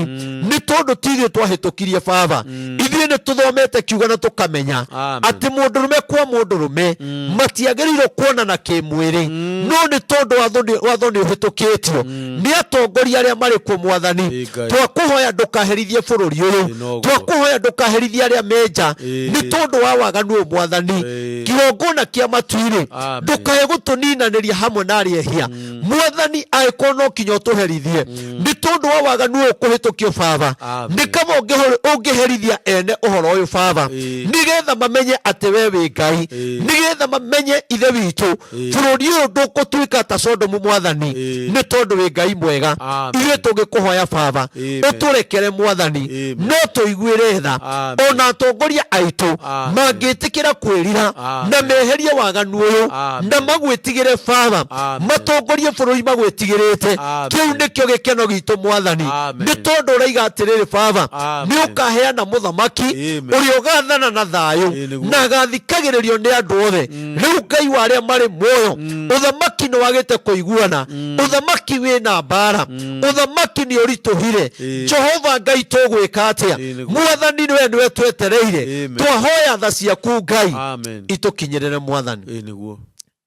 nĩ tondũ ti ithuĩ twahĩtũkirie baba ithuĩ nĩ Tũthomete kiugo na tũkamenya Amen. atĩ mũndũrũme kwa mũndũrũme matiagĩrĩirwo kuonana kĩmwĩrĩ, no nĩ tondũ watho nĩ ũhĩtũkĩtio nĩ atongoria arĩa marĩ kuo, Mwathani, Ĩ Ngai. twakũhoya ndũkaherithie bũrũri ũyũ. Ĩ noguo. Twakũhoya ndũkaherithie arĩa menja Ĩ. nĩ tondũ wa waganu ũyũ, Mwathani. Ĩ. Kĩgongona kĩa matu-inĩ, Amen. ndũkae gũtũninanĩria hamwe na arĩa ehia, Mwathani. Angĩkorwo no kinya ũtũherithie nĩ tondũ wa waganu ũyũ kũhĩtũkio, Baba, Amen. nĩ kaba ũngĩherithia ene ũhoro ũyũ, Baba, Ĩ. nĩgetha mamenye atĩ we wĩ Ngai, Ĩ. nĩgetha mamenye, Ithe witũ, Ĩ. bũrũri ũyũ ndũgũtuĩka ta Sodomu, Mwathani, Ĩ. nĩ tondũ wĩ Ngai mwega. Amen. Ithuĩ tũngĩkũhoya, Baba, Amen. ũtũrekere, Mwathani, Amen. no tũiguĩre tha. Amen. Ona atongoria aitũ Amen. mangĩtĩkĩra kwĩrira Amen. na meherie waganu ũyũ Amen. na magwĩtigĩre, Baba, Amen. matongorie bũrũri magwĩtigĩrĩte, Amen. kĩu nĩkĩo gĩkeno gitũ, Mwathani, Amen. nĩ tondũ ũraiga atĩrĩrĩ, Baba, Amen. nĩ ũkaheana mũthamaki Amen. ũrĩa ũgathana na thayũ Ĩ, nĩguo. na agathikagĩrĩrio nĩ andũ othe. Rĩu, Ngai wa arĩa marĩ muoyo, ũthamaki nĩ wagĩte kũiguana, ũthamaki wĩna mbara, ũthamaki nĩ ũritũhire. Ĩ. Jehova Ngai, tũgwĩka atĩa? Ĩ, nĩguo. Mwathani, nĩwe twetereire. Amen. Twahoya tha ciaku, Ngai, Amen. itũkinyĩrĩre, Mwathani. Ĩ nĩguo.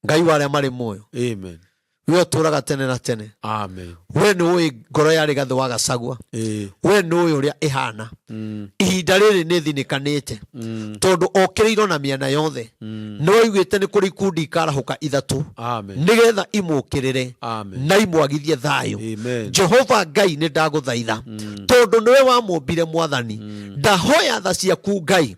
Ngai wa arĩa marĩ muoyo, Amen. we ũtũraga tene na tene, Amen. we nĩ ũĩ ngoro ya Rigathĩ wa Gachagua. Ĩ. We nĩ ũĩ ũrĩa ĩhana. Ihinda rĩrĩ nĩ thinĩkanĩte tondũ okĩrĩirwo na mĩena yothe. Nĩ waiguĩte nĩ kũrĩ ikundi ikarahũka ithatũ Amen. nĩgetha imũkĩrĩre Amen. na imwagithie thayũ. Amen. Jehova Ngai, nĩ ndagũthaitha tondũ nĩwe wamũmbire, Mwathani. Ndahoya tha ciaku, Ngai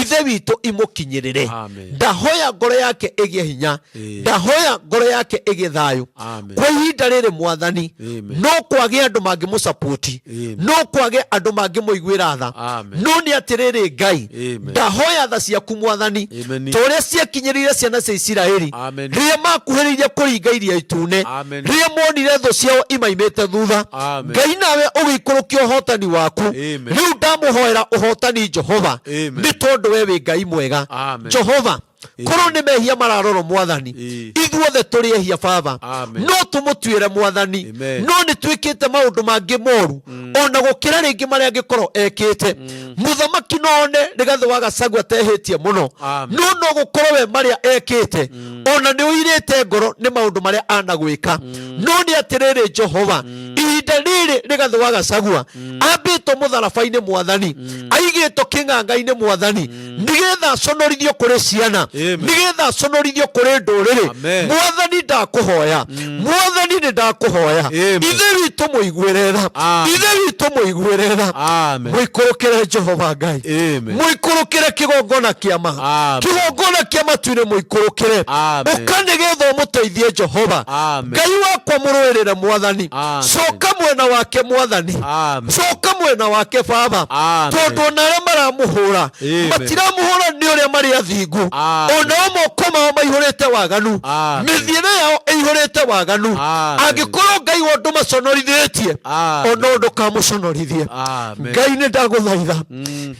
Ithe witũ, imũkinyĩrĩre. Amen. Ndahoya ngoro yake ĩgĩe hinya. Ĩ. Ndahoya ngoro yake ĩgĩe thayũ Amen. kwa ihinda rĩrĩ, Mwathani. Amen. No kwage andũ mangĩmũsapoti, Amen. no kwage andũ mangĩmũiguĩra tha, Amen. no nĩ atĩrĩrĩ, Ngai, Amen. ndahoya tha ciaku, Mwathani, Amen. ta ũrĩa ciakinyĩrĩire ciana cia Isiraeli Amen. rĩrĩa makuhĩrĩirie kũringa iria itune, Amen. rĩrĩa monire thũ ciao imaimĩte thutha. Amen. Ngai, nawe ũgĩikũrũkia ũhotani waku. Amen. Rĩu ndamũhoera ũhotani, Jehova, Amen. nĩ tondũ we wĩ Ngai mwega. Amen. Jehova, korwo nĩ mehia mararorwo, Mwathani, Ĩ. ithuothe tũrĩ ehia, Baba. Amen. No tũmũtuĩre, Mwathani, Amen. no nĩ twĩkĩte maũndũ mangĩ moru ona gũkĩra rĩngĩ marĩa angĩkorwo ekĩte. Mũthamaki no one Rigathĩ wa Gachagua atehĩtie mũno, Amen. no no gũkorwo we marĩa ekĩte ona nĩ ũirĩte ngoro nĩ maũndũ marĩa anagwĩka. No nĩ atĩrĩrĩ, Jehova, ihinda rĩrĩ Rigathĩ wa Gachagua ambĩtwo mũtharaba-inĩ, Mwathani, aigĩtwo kĩng'anga-inĩ, Mwathani, nĩgetha aconorithio kũrĩ ciana, Amen. nĩgetha aconorithio kũrĩ ndũrĩrĩ. Amen. Mwathani, ndakũhoya, Mwathani, nĩ ndakũhoya, Amen. Ithe witũ, mũiguĩre tha. Amen. Ithe witũ, mũiguĩre tha. Amen. Mũikũrũkĩre, Jehova Ngai. Amen. Mũikũrũkĩre kĩgongona kĩa ma, Amen. kĩgongona kĩa matu-inĩ, mũikũrũkĩre. Amen. Ũka nĩgetha ũmũteithie, Jehova. Amen. Ngai wakwa, mũrũĩrĩre, Mwathani. Amen. Coka mwena wake, Mwathani. Amen. Coka mwena wake, Baba, Amen. tondũ ona arĩa maramũhũra Amen. matiramũhũra nĩ ũrĩa marĩ athingu. Amen. Onao moko mao maihũrĩte waganu, Amen. mĩthiĩre yao ĩihũrĩte waganu. Amen. Angĩkorwo Ngai wo ndũmaconorithĩtie, Amen. ona ndũkamũconorithie. Amen. Ngai, nĩ ndagũthaitha.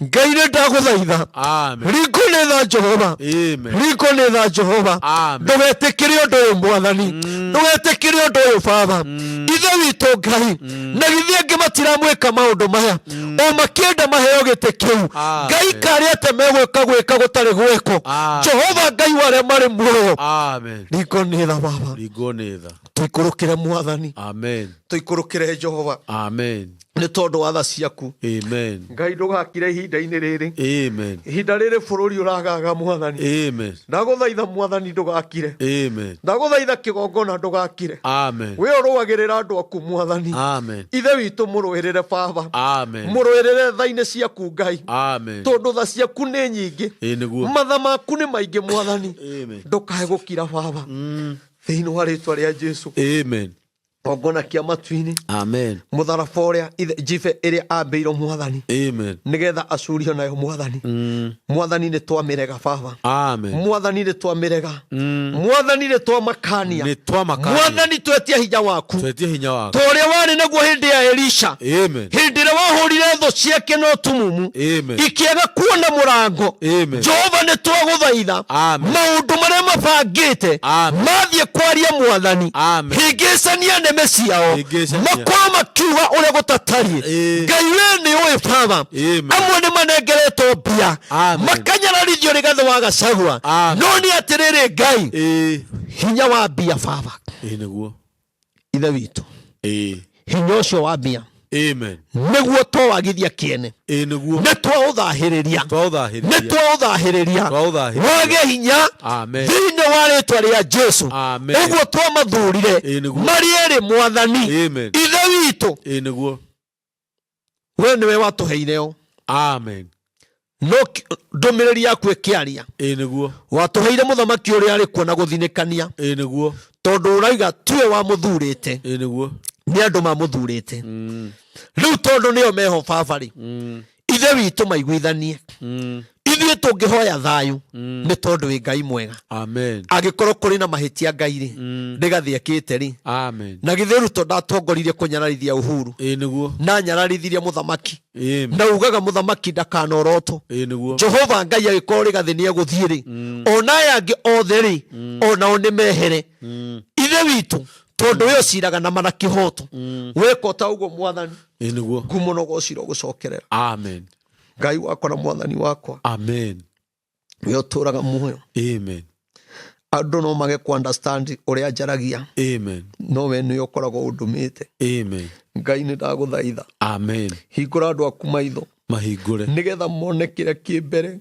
Ngai, nĩ ndagũthaitha. Amen. Ringo nĩ tha, Jehova. Amen. Ringo nĩ tha, Jehova. Amen. Ndũgetĩkĩre ũndũ ũyũ, Mwathani. Ndũgetĩkĩre ũndũ ũyũ, Baba, Ithe witũ Ngai. Na githĩ angĩ matiramwĩka maũndũ maya o makĩenda maheo gĩtĩ kĩu? Amen. Ngai, karĩ atĩ megwĩka gwĩka gũtarĩ gwĩko. Amen. Jehova Ngai wa arĩa marĩ muoyo, Amen. ringo nĩ tha, Baba. Ringwo nĩ tha. Tũikũrũkĩre, Mwathani. Amen. Tũikũrũkĩre, Jehova, Amen. nĩ tondũ wa tha ciaku. Amen. Ngai, ndũgakire ihinda-inĩ rĩrĩ, Amen. ihinda rĩrĩ bũrũri ũragaga, Mwathani. Amen. Ndagũthaitha, Mwathani, ndũgakire. Amen. Ndagũthaitha kĩgongona ndũgakire. Amen. We ũrũagĩrĩra andũ aku, Mwathani. Amen. Ithe witũ, mũrũĩrĩre, Baba. Amen. Mũrũĩrĩre tha-inĩ ciaku, Ngai, Amen. tondũ tha ciaku nĩ nyingĩ. Ĩ nĩguo. Matha maku nĩ maingĩ, Mwathani. Amen. Ndũkae gũkira, Baba, thĩinĩ wa rĩtwa rĩa Jesu. Amen. Gongona kĩa matu-inĩ, Amen. mũtharaba ũrĩa njibe ĩrĩa ambĩirwo, Mwathani, Amen. nĩgetha acurio nayo, Mwathani. Mwathani, nĩ twamĩrega, Baba. Amen. Mwathani, nĩ twamĩrega. Mwathani, nĩ twamakania. Nĩ twamakania. Mwathani, twetia hinya waku, Twetie hinya waku. ta ũrĩa warĩ naguo hĩndĩ ya Elisha, Amen. hĩndĩ ĩrĩa wahũrire thũ ciake no tumumu, Amen. ikĩaga kuona mũrango. Amen. Jehova, nĩ twagũthaitha, Amen. maũndũ marĩa mabangĩte Amen. mathiĩ kwaria, Mwathani, Amen. hĩngĩcania nĩme. Nĩmĩ ciao Hĩngĩcania. Makorwo makiuga ũrĩa gũtatariĩ. Ngai we nĩ ũĩ baba. Amen. Amwe nĩ manengeretwo mbia Amen. makanyararithio Rigathĩ wa Gachagua. Amen. No nĩ atĩrĩrĩ Ngai, hinya wa mbia baba, Ĩĩ nĩguo. Ithe witũ, hinya ũcio wa mbia Amen. Nĩguo twawagithia kĩene. Ĩĩ nĩguo. Nĩ twaũthahĩrĩria. Nĩ Twaũthahĩrĩria. twaũthahĩrĩria. Twaũthahĩrĩria. Wage hinya Amen. Thĩinĩ wa rĩtwa rĩa Jesu. Amen. Ũguo twamathurire Ĩĩ nĩguo. Marĩ erĩ mwathani. Amen. Ithe witũ, Ĩĩ nĩguo. We nĩwe watũheire o Amen. No ndũmĩrĩri yaku ĩkĩaria. Ĩĩ nĩguo. Watũheire mũthamaki ũrĩa arĩ kuo na gũthinĩkania, Ĩĩ nĩguo. Tondũ ũrauga tiwe wamũthurĩte. Ĩĩ nĩguo. Nĩ andũ mamũthurĩte. Rĩu tondũ nĩo meho baba rĩ, Ithe witũ, maiguithanie. Ithuĩ tũngĩhoya thayũ nĩ tondũ wĩ Ngai mwega. Amen. Angĩkorwo kũrĩ na mahĩtia Ngai rĩ, Rigathĩ ekĩte rĩ, Amen. Na githĩ Ruto ndatongoririe kũnyararithia Uhuru? Ĩĩ nĩguo. Na nyararithirie mũthamaki. Amen. Na ugaga mũthamaki ndakanorotwo. Ĩĩ nĩguo. Jehova Ngai, agĩkorwo Rigathĩ nĩ egũthiĩ rĩ, ona aya angĩ othe rĩ, onao nĩ mehere. Ithe witũ, tondũ we ũciraga na mana kĩhoto, weka ota ũguo mwathani, Ĩĩ nĩguo. Ngumo no gocira ũgũcokerera. Amen. Ngai wakwa na mwathani wakwa, Amen. We ũtũraga muoyo, Amen. Andũ no mage ku understand ũrĩa njaragia, Amen. No we nĩwe ũkoragwo ũndũmĩte. Amen. Ngai, nĩ ndagũthaitha, Amen. Hingũra andũ aku maitho, Mahingũre. Nĩgetha mone kĩrĩa kĩ mbere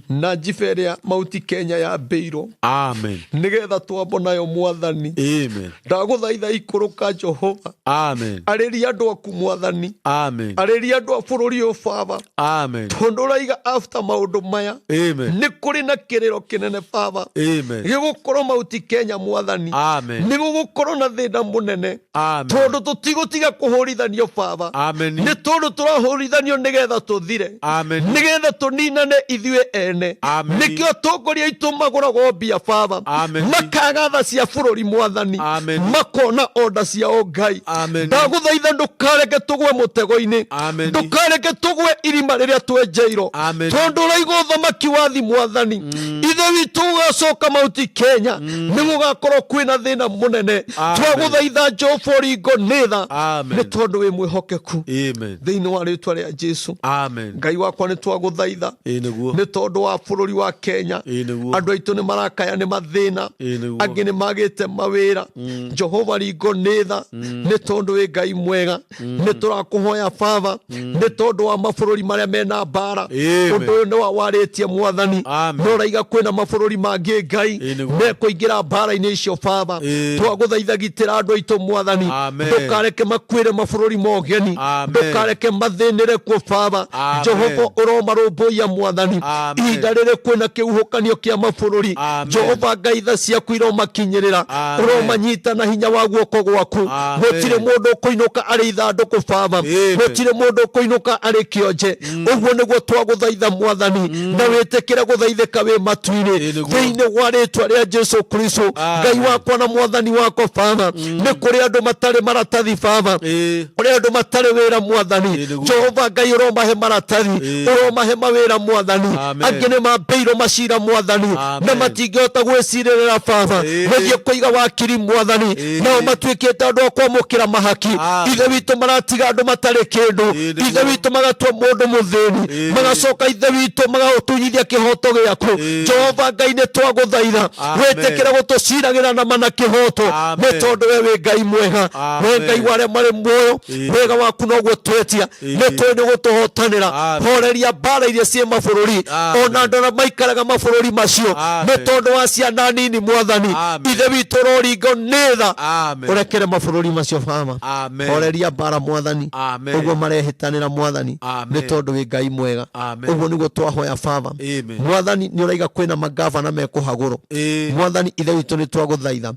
na njibe ĩrĩa Mauti Kenya yambĩirwo, Amen. Nĩgetha twambo nayo mwathani. Amen. Ndagũthaitha, ikũrũka Jehova. Amen. Arĩria andũ aku mwathani. Amen. Arĩria andũ a bũrũri ũyũ baba, Amen. Tondũ ũraiga after maũndũ maya Amen. Nĩ kũrĩ na kĩrĩro kĩnene baba, Amen. Gĩgũkorwo Mauti Kenya mwathani. Amen. Nĩ gũgũkorwo na thĩna mũnene, Amen. Tondũ tũtigũtiga kũhũrithanio baba. Amen. Nĩ tondũ tũrahũrithanio nĩgetha tũthire, Amen. Nĩgetha tũninane ithuĩ ene. Amen. Nĩkĩo atongoria aitũ magũragwo mbia baba, Amen. Makaga tha cia bũrũri mwathani, Amen. Makona onda ciao Ngai. Amen. Ndagũthaitha ndũkareke tũgwe mũtego-inĩ, Amen. Ndũkareke tũgwe irima rĩrĩa twenjeirwo, Amen. Tondũ ũraiga ũthamaki wathi mwathani. Ithe witũ ũgacoka Mauti Kenya nĩ gũgakorwo kwĩna thĩna mũnene. Amen. Twagũthaitha Jehova, ũringo nĩ tha, Amen. Nĩ tondũ wĩ mwĩhokeku. Amen. Thĩinĩ wa rĩtwa rĩa Jesu. Amen. Ngai wakwa, nĩ twagũthaitha Ĩĩ nĩguo. Nĩ tondũ wa bũrũri wa Kenya. Ĩĩ nĩguo. Andũ aitũ nĩ marakaya nĩ mathĩna, Ĩĩ nĩguo. Angĩ nĩ magĩte mawĩra. Jehova, ringo nĩ tha, nĩ tondũ wĩ Ngai mwega. Nĩ tũrakũhoya baba, nĩ tondũ wa mabũrũri marĩa mena mbara. Amen. Ũndũ ũyũ nĩ wa warĩtie mwathani, Amen. No ũraiga kwĩna mabũrũri mangĩ Ngai Ĩĩ nĩguo. Mekũingĩra mbara-inĩ icio baba. Ĩĩ. Twagũthaitha, gitĩra andũ aitũ mwathani. Amen. Ndũkareke makuĩre mabũrũri ma ũgeni. Amen. Ndũkareke mathĩnĩre kuo baba. Amen. Jehova, ũromarũmbũiya mwathani. Amen. Ihinda rĩrĩ kwĩna kĩhuhũkanio kĩa mabũrũri, Amen. Jehova Ngai, tha ciaku iromakinyĩrĩra. Amen. Ũromanyita na hinya wa guoko gwaku. Amen. Gũtirĩ mũndũ ũkũinũka arĩ ithandũkũ baba. Amen. Gũtirĩ mũndũ ũkũinũka arĩ kĩonje. Ũguo nĩguo twagũthaitha mwathani, na wĩtĩkĩre gũthaithĩka wĩ matu-inĩ. Ĩĩ nĩguo. Thĩinĩ wa rĩtwa rĩa Jesu Kristo. Amen. Ngai wakwa na mwathani wakwa, baba, nĩ kũrĩ andũ matarĩ maratathi baba, Ĩĩ. Kũrĩ andũ matarĩ wĩra mwathani. Ĩĩ nĩguo. Jehova Ngai, ũromahe maratathi, Ĩĩ. Ũromahe mawĩra mwathani. Amen. Angĩ nĩ mambĩirwo macira mwathani, Amen. na matingĩhota gwĩcirĩrĩra baba, Ĩĩ. gũthiĩ kũiga wakiri mwathani. Ĩĩ. Nao matuĩkĩte andũ a kwamũkĩra mahaki. Amen. Ithe witũ, maratiga andũ matarĩ kĩndũ. Ĩĩ nĩguo. Ithe witũ, magatua mũndũ mũthĩni, Ĩĩ. magacoka ithe witũ magagũtunyithia kĩhoto gĩaku. Ĩĩ. Jehova Ngai, nĩ twagũthaitha, Amen. wĩtĩkĩre gũtũciragĩra na mana kĩhoto, Amen. nĩ tondũ we wĩ Ngai mwega. Amen. We Ngai wa arĩa marĩ muoyo, Ĩĩ. Wega waku noguo twetia. Ĩĩ. Nĩ tũĩ nĩ gũtũhotanĩra. Amen. Horeria mbara iria ciĩ mabũrũri, Amen. ona andũ arĩa maikaraga mabũrũri macio, Amen. nĩ tondũ wa ciana nini mwathani. Amen. Ithe witũ, ũroringo nĩ tha, Amen. ũrekere mabũrũri macio baba. Amen. Horeria mbara mwathani, Amen. ũguo marehĩtanĩra mwathani, Amen. nĩ tondũ wĩ Ngai mwega. Amen. Ũguo nĩguo twahoya baba. Amen. Mwathani, nĩ ũraiga kwĩna magavana mekũhagũrwo. Ĩĩ. Mwathani ithe witũ, nĩ twagũthaitha,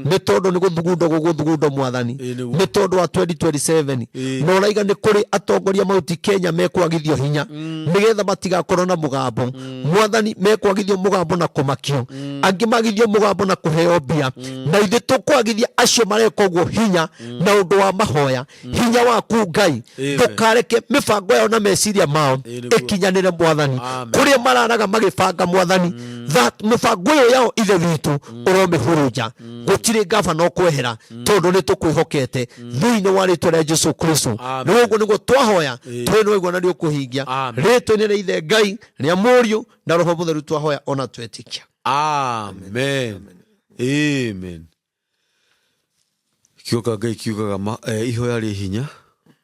nĩ tondũ nĩ gũthugundwo gũgũthugundwo mwathani, Ĩĩ nĩguo. nĩ tondũ wa 2027, Ĩĩ. na ũraiga nĩ kũrĩ atongoria Mauti Kenya mekwagithio hinya nĩgetha matigakorwo na mũgambo mwathani. Mekwagithio mũgambo na kũmakio, angĩ magithio mũgambo na kũheo mbia, na ithuĩ tũkwagithia acio mareka ũguo hinya na ũndũ wa mahoya, hinya waku Ngai. Amen. Ndũkareke mĩbango yao na meciria mao Ĩĩ nĩguo. ĩkinyanĩre mwathani. Amen. Kũrĩa mararaga magĩbanga mwathani. That mĩbango ĩyo yao, Ithe witũ, ũromĩhurunja. Gũtirĩ ngabana ũkwehera, tondũ nĩ tũkwĩhokete, thĩinĩ wa rĩtwa rĩa Jesu Kristo. Amen. Nĩ ũguo nĩguo twahoya, tũrĩ nĩ waigua na nĩ ũkũhingia. Amen. Rĩtwa-inĩ rĩa Ithe Ngai, rĩa Mũriũ na Roho Mũtheru twahoya ona twetĩkia. Amen, amen. Kiugo kĩa Ngai kiugaga ihoya rĩ hinya.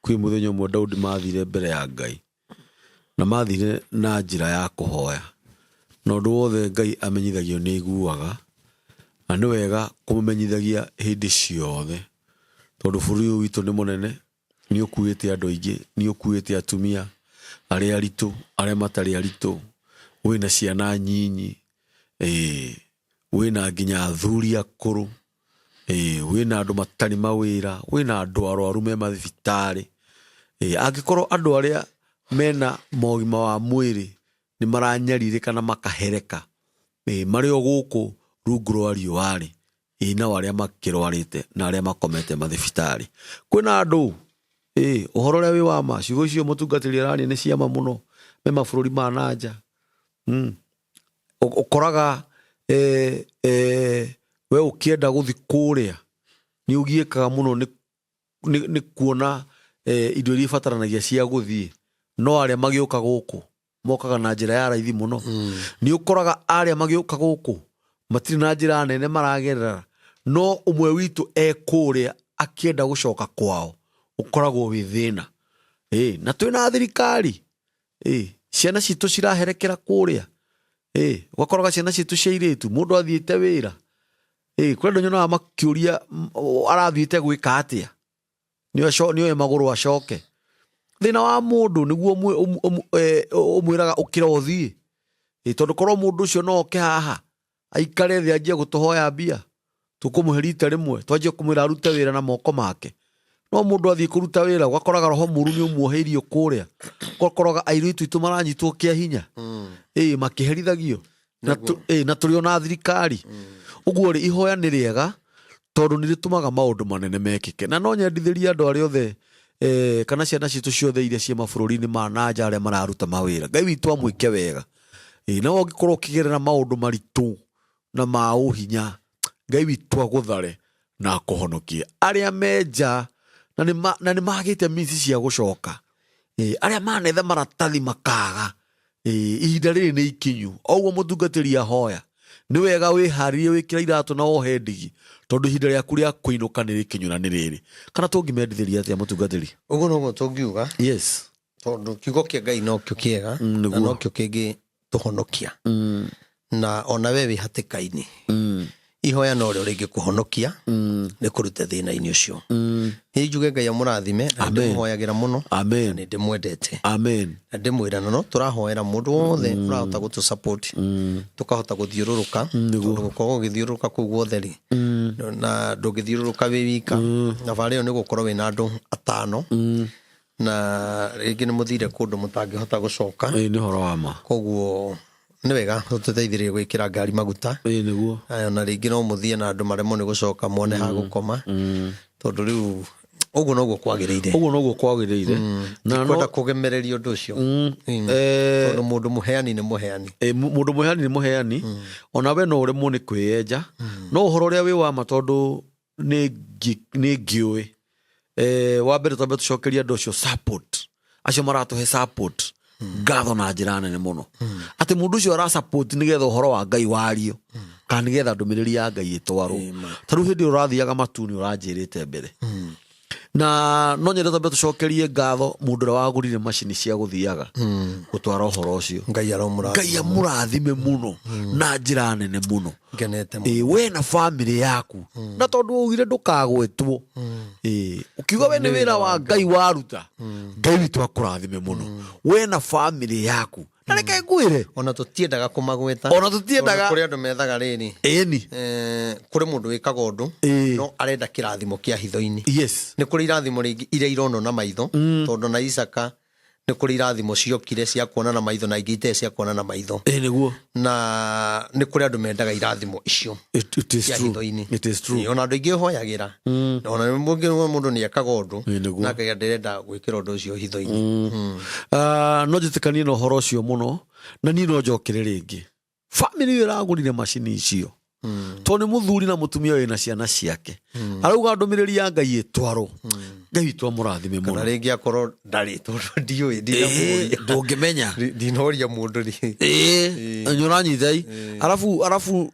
Kwĩ mũthenya ũmwe Daudi mathire mbere ya Ngai, na mathire na njĩra ya kũhoya, na ũndũ wothe Ngai amenyithagio nĩ aiguaga, na nĩ wega kũmũmenyithagia hĩndĩ ciothe, tondũ bũrũri ũyũ witũ nĩ mũnene, nĩ ũkuĩte andũ aingĩ, nĩ ũkuĩte atumia arĩa aritũ, arĩa matarĩ aritũ, wĩna ciana nyinyi, wĩna nginya athuri akũrũ, wĩna andũ matarĩ mawĩra, wĩna andũ arwaru me mathibitarĩ. Angĩkorwo andũ arĩa mena mogima wa mwĩrĩ nĩ maranyarirĩka na makahereka, marĩ o gũkũ rungu rwa riũa rĩ, nao arĩa makĩrwarĩte na arĩa makomete mathibitarĩ, kwĩna andũ, ũhoro ũrĩa wĩ wa ma. Ciugo icio mũtungatĩri araria nĩ ciama mũno, me mabũrũri ma nanja. Ũkoraga we ũkĩenda gũthi kũrĩa nĩ ũgiĩkaga mũno nĩ kuona indo iria ibataranagia cia gũthiĩ, no arĩa magĩũka gũkũ mokaga na njĩra ya raithi mũno. Nĩ ũkoraga arĩa magĩũka gũkũ matirĩ na njĩra nene maragerera, no ũmwe witũ e kũrĩa akĩenda gũcoka kwao ũkoragwo wĩ thĩna. Na twĩna thirikari, ciana citũ ciraherekera kũrĩa, ũgakoraga ciana citũ cia airĩtu, mũndũ athiĩte wĩra, kũrĩ andũ nyonaga makĩũria arathiĩte gwĩka atĩa, nĩoe magũrũ acoke. Thĩna wa mũndũ nĩguo ũmwĩraga ũkĩra ũthiĩ, tondũ korwo mũndũ ũcio no oke haha aikare thĩ anjie gũtũhoya mbia, tũkũmũhe rita rĩmwe, twanjie kũmwĩra arute wĩra na moko make. No mũndũ athiĩ kũruta wĩra, ũgakoraga roho mũru nĩ ũmuoheirio kũrĩa, ũgakoraga airĩtu aitũ maranyitwo kĩa hinya, makĩherithagio na tũrĩ ona thirikari. Ũguo rĩ, ihoya nĩ rĩega tondũ nĩ rĩtũmaga maũndũ manene mekĩke. Na no nyendithĩrie andũ arĩa othe, kana ciana citũ ciothe iria ciĩ mabũrũri-inĩ ma nanja, arĩa mararuta mawĩra, Ngai witũ amwĩke wega. Na ũngĩkorwo ũkĩgerera maũndũ maritũ na ma ũhinya, Ngai witũ agũthare na akũhonokie. Arĩa me nja na nĩ magĩte means cia gũcoka, arĩa manetha maratathi makaga, ihinda rĩrĩ nĩ ikinyu. O ũguo mũtungatĩri ahoya, nĩ wega wĩharĩrie, wĩkĩra iratũ na wohe ndigi, tondũ ihinda rĩaku rĩa kũinũka nĩ rĩkinyu na nĩ rĩrĩ. Kana tũngĩmendithĩria atĩa, mũtungatĩri? Ũguo noguo tũngiuga, tondũ kiugo kĩa Ngai nokĩo kĩega na nokĩo kĩngĩtũhonokia. Na ona we wĩ hatĩka-inĩ, ihoya no rĩo rĩngĩkũhonokia nĩ kũruta thĩna-inĩ ũcio. Niĩ njuge Ngai amũrathime, na Amen. ndĩmũhoyagĩra mũno, Amen. na nĩ ndĩmwendete, Amen. Na ndĩmwĩra na no tũrahoera mũndũ wothe ũrahota gũtũ support, tũkahota gũthiũrũrũka, tondũ gũkorwo ũgĩthiũrũrũka kũu guothe rĩ, na ndũngĩthiũrũrũka wĩ wika. Thabarĩ ĩyo nĩ gũkorwo wĩna andũ atano, na rĩngĩ nĩ mũthire kũndũ mũtangĩhota gũcoka. Nĩ ũhoro wa ma. Koguo nĩ wega tũteithĩrĩrie gwĩkĩra ngari maguta. Ĩĩ, nĩguo. Aya, na rĩngĩ no mũthiĩ na andũ maremwo nĩ gũcoka mone ha gũkoma, tondũ rĩu ũguo noguo kwagĩrĩire. Ũguo noguo kwagĩrĩire na no Kwenda kũgemereria ũndũ ũcio, tondũ mũndũ mũheani nĩ mũheani. Mũndũ mũheani nĩ mũheani. Ona we no ũremwo nĩ kwĩyenja, no ũhoro ũrĩa wĩ wa ma, tondũ nĩ ngĩũĩ, wa mbere twambe tũcokerie andũ acio support, acio maratũhe support, ngatho na njĩra nene mũno, atĩ mũndũ ũcio ara support nĩgetha ũhoro wa Ngai wario, kana nĩgetha ndũmĩrĩri ya Ngai ĩtwarwo. Ta rĩu hĩndĩ ĩyo ũrathiaga matu nĩ ũranjĩrĩte mbere, na no nyende twambe tũcokerie ngatho mũndũ ũrĩa wagũrire macini cia gũthiaga gũtwara ũhoro ũcio. Ngai aromũrathima. Ngai amũrathime mũno na njĩra nene mũno. Ngenete mũno. We na family yaku, na tondũ waugire ndũkagwetwo, ũkiuga we nĩ wĩra wa Ngai waruta, Ngai witũ akũrathime mũno we na family yaku. Na reke ngwĩre, ona tũtiendaga kũmagweta. Ona tũtiendaga. Tondũ kũrĩ andũ methaga rĩrĩ, kũrĩ mũndũ wĩkaga ũndũ, no arenda kĩrathimo kĩa hitho-inĩ. Nĩ kũrĩ irathimo rĩngĩ iria ironwo na maitho, tondũ na Isaka nĩ kũrĩ irathimo ciokire cia kuona na maitho na ingĩ itarĩ cia kuona na maitho. Nĩguo. Na nĩ kũrĩ andũ mendaga irathimo icio It is cia true. hitho-inĩ. It is true. Ona andũ aingĩ hoyagĩra, ona mũndũ nĩ ekaga ũndũ Nĩguo. na akaiga ndĩrenda gwĩkĩra ũndũ ũcio hitho-inĩ. Ah, no njĩtĩkanie na ũhoro ũcio mũno, na niĩ no njokere rĩngĩ. Family ĩyo ĩragũrire macini icio tondũ nĩ mũthuri na mũtumia wĩna ciana ciake, arauga ndũmĩrĩri ya Ngai ĩtwarwo. Ngai witũ amũrathime Kana mũno. Rĩngĩ akorwo ndarĩ, tondũ ndiũĩ, ndinamũria. Ndũngĩmenya. Ndinoria mũndũ rĩ. Ĩĩ, nĩ ũranyita i arabu arabu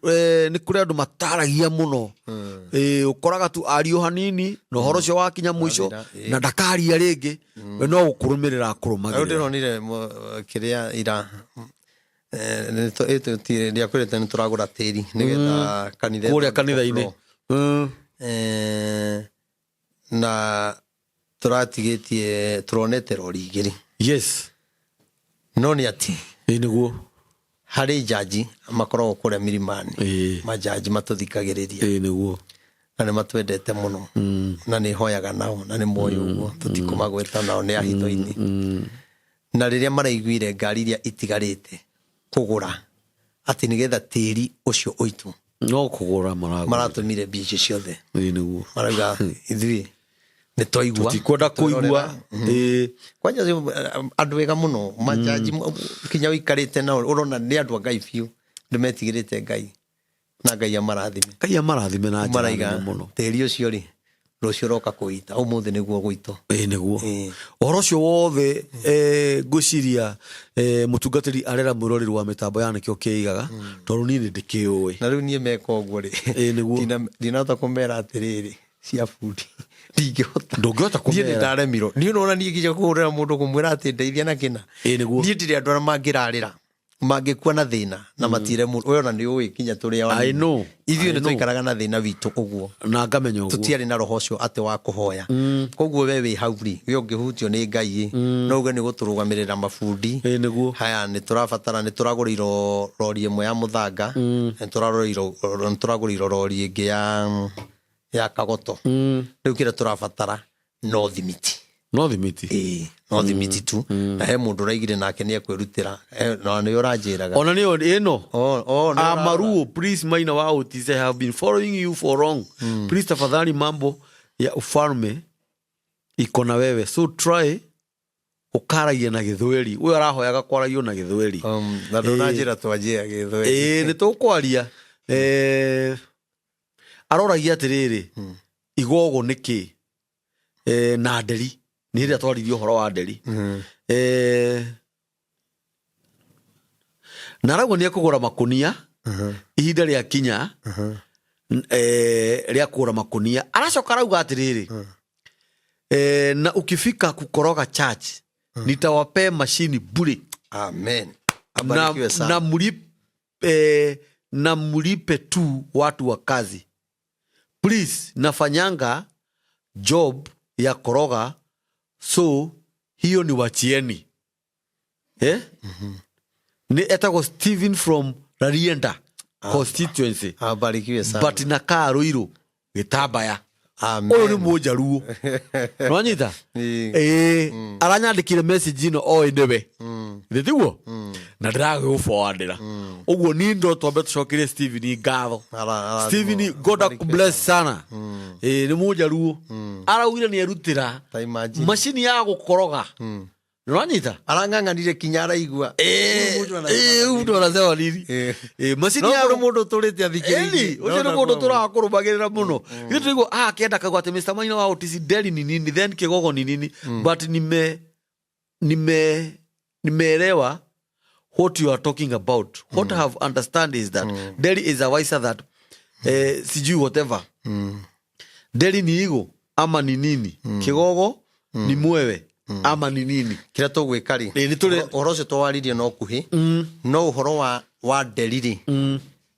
nĩ kũrĩ andũ mataragia mũno. Ĩĩ, ũkoraga tu ario hanini na ũhoro ũcio wakinya mũico. Wathira, ĩĩ. Na ndakaria rĩngĩ, we no gũkũrũmĩrĩra Rĩu akũrũmagĩrĩra. Ndĩronire kĩrĩa ira ndiakwĩrĩte nĩ tũragũra tĩri nĩgetha kanitha Kũrĩa ĩthondekwo kanitha-inĩ floor. Na tũratigĩtie tũronete rori igĩrĩ. No nĩ atĩ Ĩĩ, nĩguo. Harĩ njanji makoragwo kũrĩa mirimani. Manjanji matũthikagĩrĩria. Ĩĩ, nĩguo. Na nĩ matwendete mũno na nĩ hoyaga nao na nĩ moĩ ũguo tũtikũmagweta, nao nĩ ahitho-inĩ. Na rĩrĩa maraiguire ngari iria itigarĩte kũgũra atĩ nĩgetha tĩri ũcio ũitwo, No kũgũra maragũra. Maratũmire mbia icio ciothe. Ĩĩ, nĩguo. Marauga ithuĩ nĩ twaigua. Tũtikwenda kũigua. Ĩĩ. Kwanja andũ ega mũno manjanji, kinya ũikarĩte nao ũrona nĩ andũ a Ngai biũ, nĩ metigĩrĩte Ngai na Ngai amarathime. Ngai amarathime na njĩra Maraiga nene mũno. Tĩri ũcio rĩ, rũciũ ũroka kũita, ũmũthĩ nĩguo gũitwo. Ĩĩ, nĩguo. Ũhoro ũcio wothe, ngwĩciria mũtungatĩri arera mwĩroreri wa mĩtambo ya nĩkĩo kĩigaga, tondũ niĩ nĩ ndĩkĩũĩ. Na rĩu niĩ meka ũguo rĩ, Ĩĩ, nĩguo. Ndinahota kũmera atĩrĩrĩ cia bundi, ndingĩhota. Ndũngĩhota Niĩ nĩ kũmera. ndaremirwo. Niĩ nona niĩ nginya kũhũrĩra mũndũ kũmwĩra atĩ ndeithia na kĩna. Ĩĩ, nĩguo. Niĩ ndirĩ andũ arĩa mangĩrarĩra mangĩkua na thĩna na matire mũndũ we ona nĩ ũĩ kinya tũrĩ I anini. know, Ithuĩ I nĩ know. twaikaraga na thĩna witũ ũguo. Na ngamenya ũguo. Tũtiarĩ na roho ũcio atĩ wa kũhoya. Koguo we wĩ hau rĩ, we ũngĩhutio nĩ Ngai ĩ, no uge nĩ gũtũrũgamĩrĩra mabundi. Ĩĩ, nĩguo. Haya, nĩ tũrabatara, nĩ tũragũrĩirwo rori ĩmwe ya mũthanga, nĩ tũragũrĩirwo rori ĩngĩ ya kagoto. Rĩu kĩrĩa tũrabatara no thimiti. No thimiti. Ĩĩ, no thimiti tu. Na he mũndũ ũraigire nake nĩ ekwĩrutĩra. Na nĩ ũranjĩraga. Ona nĩyo ĩno. Oh, nĩ Amaruo, please, Maina wa Otis, I have been following you for long. Please tafadhali, mambo ya ufalme iko na wewe, so try ũkaragia na Gĩthweri. Ũyũ arahoyaga kwaragio na Gĩthweri. Na ndũnanjĩra twanjie Gĩthweri. Ĩĩ, nĩ tũkwaria. Aroragia atĩrĩrĩ, igogo nĩ kĩ? Na nderi nĩ hĩndĩ ĩrĩa twaririe ũhoro wa nderi. Na arauga nĩ ekũgũra makũnia ihinda rĩa kinya rĩa kũgũra makũnia. Aracoka arauga atĩrĩrĩ, na ukifika kukoroga church nitawapea mashini bure. Amen. Na, Abarikiwe sana. Na mlipe tu watu wa kazi, please. Nafanyanga job ya koroga, so hiyo ni wachieni, eh? Nĩ etagwo Stephen from Rarienda constituency. Abarikiwe sana. But nakaa Ruiru Gĩtambaya. Amen. Ũyũ nĩ mũnjaruo, nwanyita? Ĩĩ. Ĩĩ, aranyandĩkire message ĩno oĩ nĩwe, thĩ tiguo, na ndĩragĩgũbowandĩra ũguo. Niĩ ndo twambe tũcokerie Steven ngatho. Steven, God akubless sana. Ĩĩ, nĩ mũnjaruo, araugire nĩ erutĩra Ta imagine. macini ya gũkoroga, nĩwanyita? Arang'ang'anire kinya araigua. Ĩĩ, mtu anasema nini? Ĩĩ, macini No ya kũrĩ mũndũ ũtũrĩte athikĩrĩirie. Ĩni, ũcio nĩ mũndũ tũrakũrũmagĩrĩra mũno. Ithuĩ tũigua akĩenda kagwa atĩ Mr. Maina wa Otis, nderi ni nini, then kigogo ni nini, but nimeelewa what you are talking about. What I have understand is that nderi is a wiser that sijui whatever. Nderi ni igo ama ni nini? Kigogo ni mwewe ama ni nini? Kĩrĩa tũgwĩka rĩ, Ĩĩ, nĩ tũrĩ- ũhoro ũcio twawaririe no kuhĩ, no ũhoro wa nderi rĩ,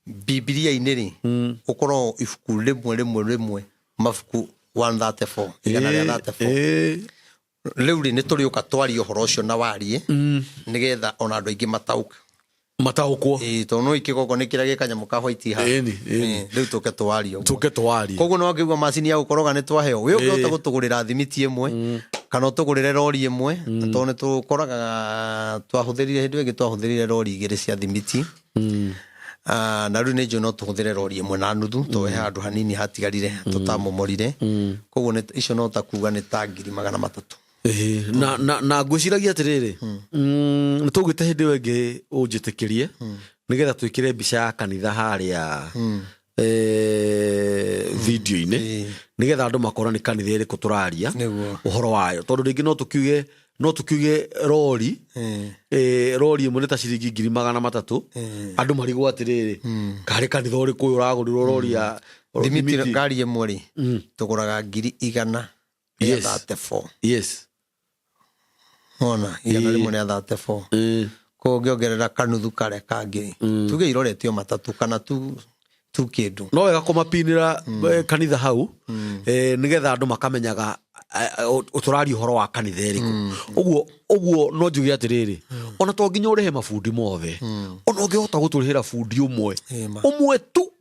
Bibilia-inĩ rĩ, ũkoragwo ibuku rĩmwe rĩmwe rĩmwe, mabuku 134, 134. Rĩu rĩ, nĩ tũrĩũka twarie ũhoro ũcio na warie nĩgetha ona andũ aingĩ mataũke. Mataũkwo. Ĩĩ, tondũ no ikĩgogo nĩ kĩrĩa gĩ kanyamũ ka white haha. Ĩni, ĩni. Ĩĩ, rĩu tũke twarie ũguo. Tũke twarie. Koguo nĩ wakĩigua macini ya gũkoroga nĩ twaheo, wĩ ũngĩhota gũtũgũrĩra thimiti ĩmwe kana ũtũgũrĩre rori ĩmwe, tondũ nĩ tũkoraga twahũthĩrire hĩndĩ ĩyo ĩngĩ twahũthĩrire rori igĩrĩ cia thimiti. Ah, na rĩu nĩ njũĩ no tũhũthĩre rori ĩmwe na nuthu, tondũ he handũ hanini hatigarire tũtamomorire. Koguo icio no ta kuga nĩ ta 300,000. Ĩĩ, na ngwĩciragia atĩrĩrĩ, nĩ tũgĩte hĩndĩ ĩyo ĩngĩ ũnjĩtĩkĩrie. Nĩgetha twĩkĩre mbica ya kanitha harĩa video-inĩ, nĩgetha andũ makona nĩ kanitha ĩrĩkũ tũraria ũhoro wayo, tondũ rĩngĩ no tũkiuge rori, rori ĩmwe nĩ ta ciringi 300,000. Andũ marigwo atĩrĩrĩ, karĩ kanitha ũrĩkũ ũyũ ũragũrirwo rori ya thimiti? Thimiti? Ngari ĩmwe rĩ, tũgũraga ngiri igana rĩa 34. Ona igana rĩmwe rĩa 34. Koguo ũngĩongerera kanuthu karĩa kangĩ, tuge iroretio matatũ kana tu kĩndũ. No wega kũmapinĩra kanitha hau, nĩgetha andũ makamenyaga tũraria ũhoro wa kanitha ĩrĩkũ. Ũguo no njuge atĩrĩrĩ, ona to nginya ũrĩhe mabundi mothe, ona ũngĩhota gũtũrĩhĩra bundi ũmwe, Ĩma. ũmwe tu.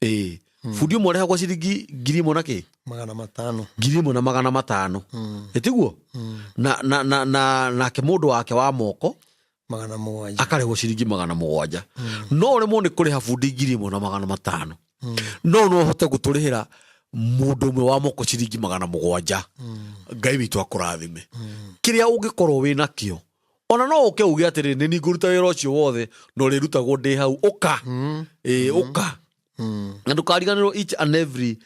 Ĩĩ, bundi ũmwe arĩhagwo ciringi 1,000 na kĩ? 500. 1,500, ĩtiguo? Na nake mũndũ wake wa moko 700. Akarĩhwo ciringi 700. No ũremwo nĩ kũrĩha bundi 1,500, no ũhote gũtũrĩhĩra mũndũ ũmwe wa moko ciringi 700. Ngai witũ akũrathime. Kĩrĩa ũngĩkorwo wĩ nakĩo, ona no ũke uge atĩrĩ, nĩ ningũruta wĩra ũcio wothe na ũrĩrutagwo ndĩ hau, ũka. Ĩĩ, ũka. Na ndũkariganĩrwo, each and every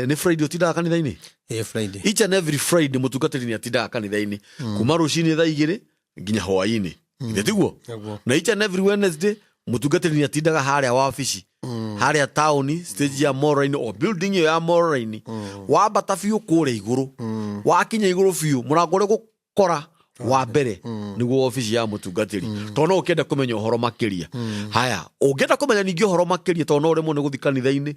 nĩ Friday ũtindaga kanitha-inĩ? Ĩ, Friday. Each and every Friday mũtungatĩri nĩ atindaga kanitha-inĩ kuma rũcinĩ thaa 2 nginya hwaĩ-inĩ. Githĩ tiguo? Nĩguo. Na each and every Wednesday mũtungatĩri nĩ atindaga harĩa wabici, harĩa taũni, stage ya Moraini o building ĩyo ya Moraini. Wambata biũ kũrĩa igũrũ, wakinya igũrũ biũ, mũrango ũrĩa gũkora wa mbere nĩguo wabici ya mũtungatĩri, tondũ no ũkĩenda kũmenya ũhoro makĩria. Haya, ũngĩenda kũmenya ningĩ ũhoro makĩria, tondũ no ũremwo nĩ gũthiĩ kanitha-inĩ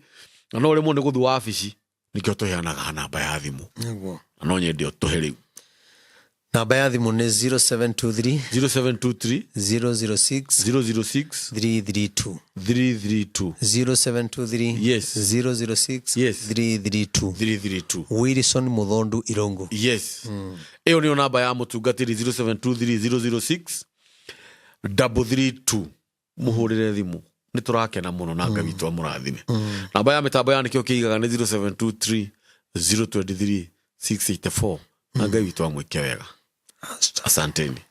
na no ũremwo nĩ gũthiĩ wabici, nĩkĩo tũheanaga namba ya thimũ. Na no nyende ũtũhe rĩu. Namba ya thimũ nĩ 0723 0723 006 006 332. 332. 0723 006 332. 332. Wilson Muthondu Irungu. Yes, ĩyo nĩyo namba ya mũtungatĩri, 0723 006 332. Mũhũrĩre thimũ, nĩ tũrakena mũno na Ngai witũ amũrathime. Namba ya mĩtambo ya nĩkĩo kĩigaga nĩ 0723 023 684, na Ngai witũ amwĩke wega. Asanteni.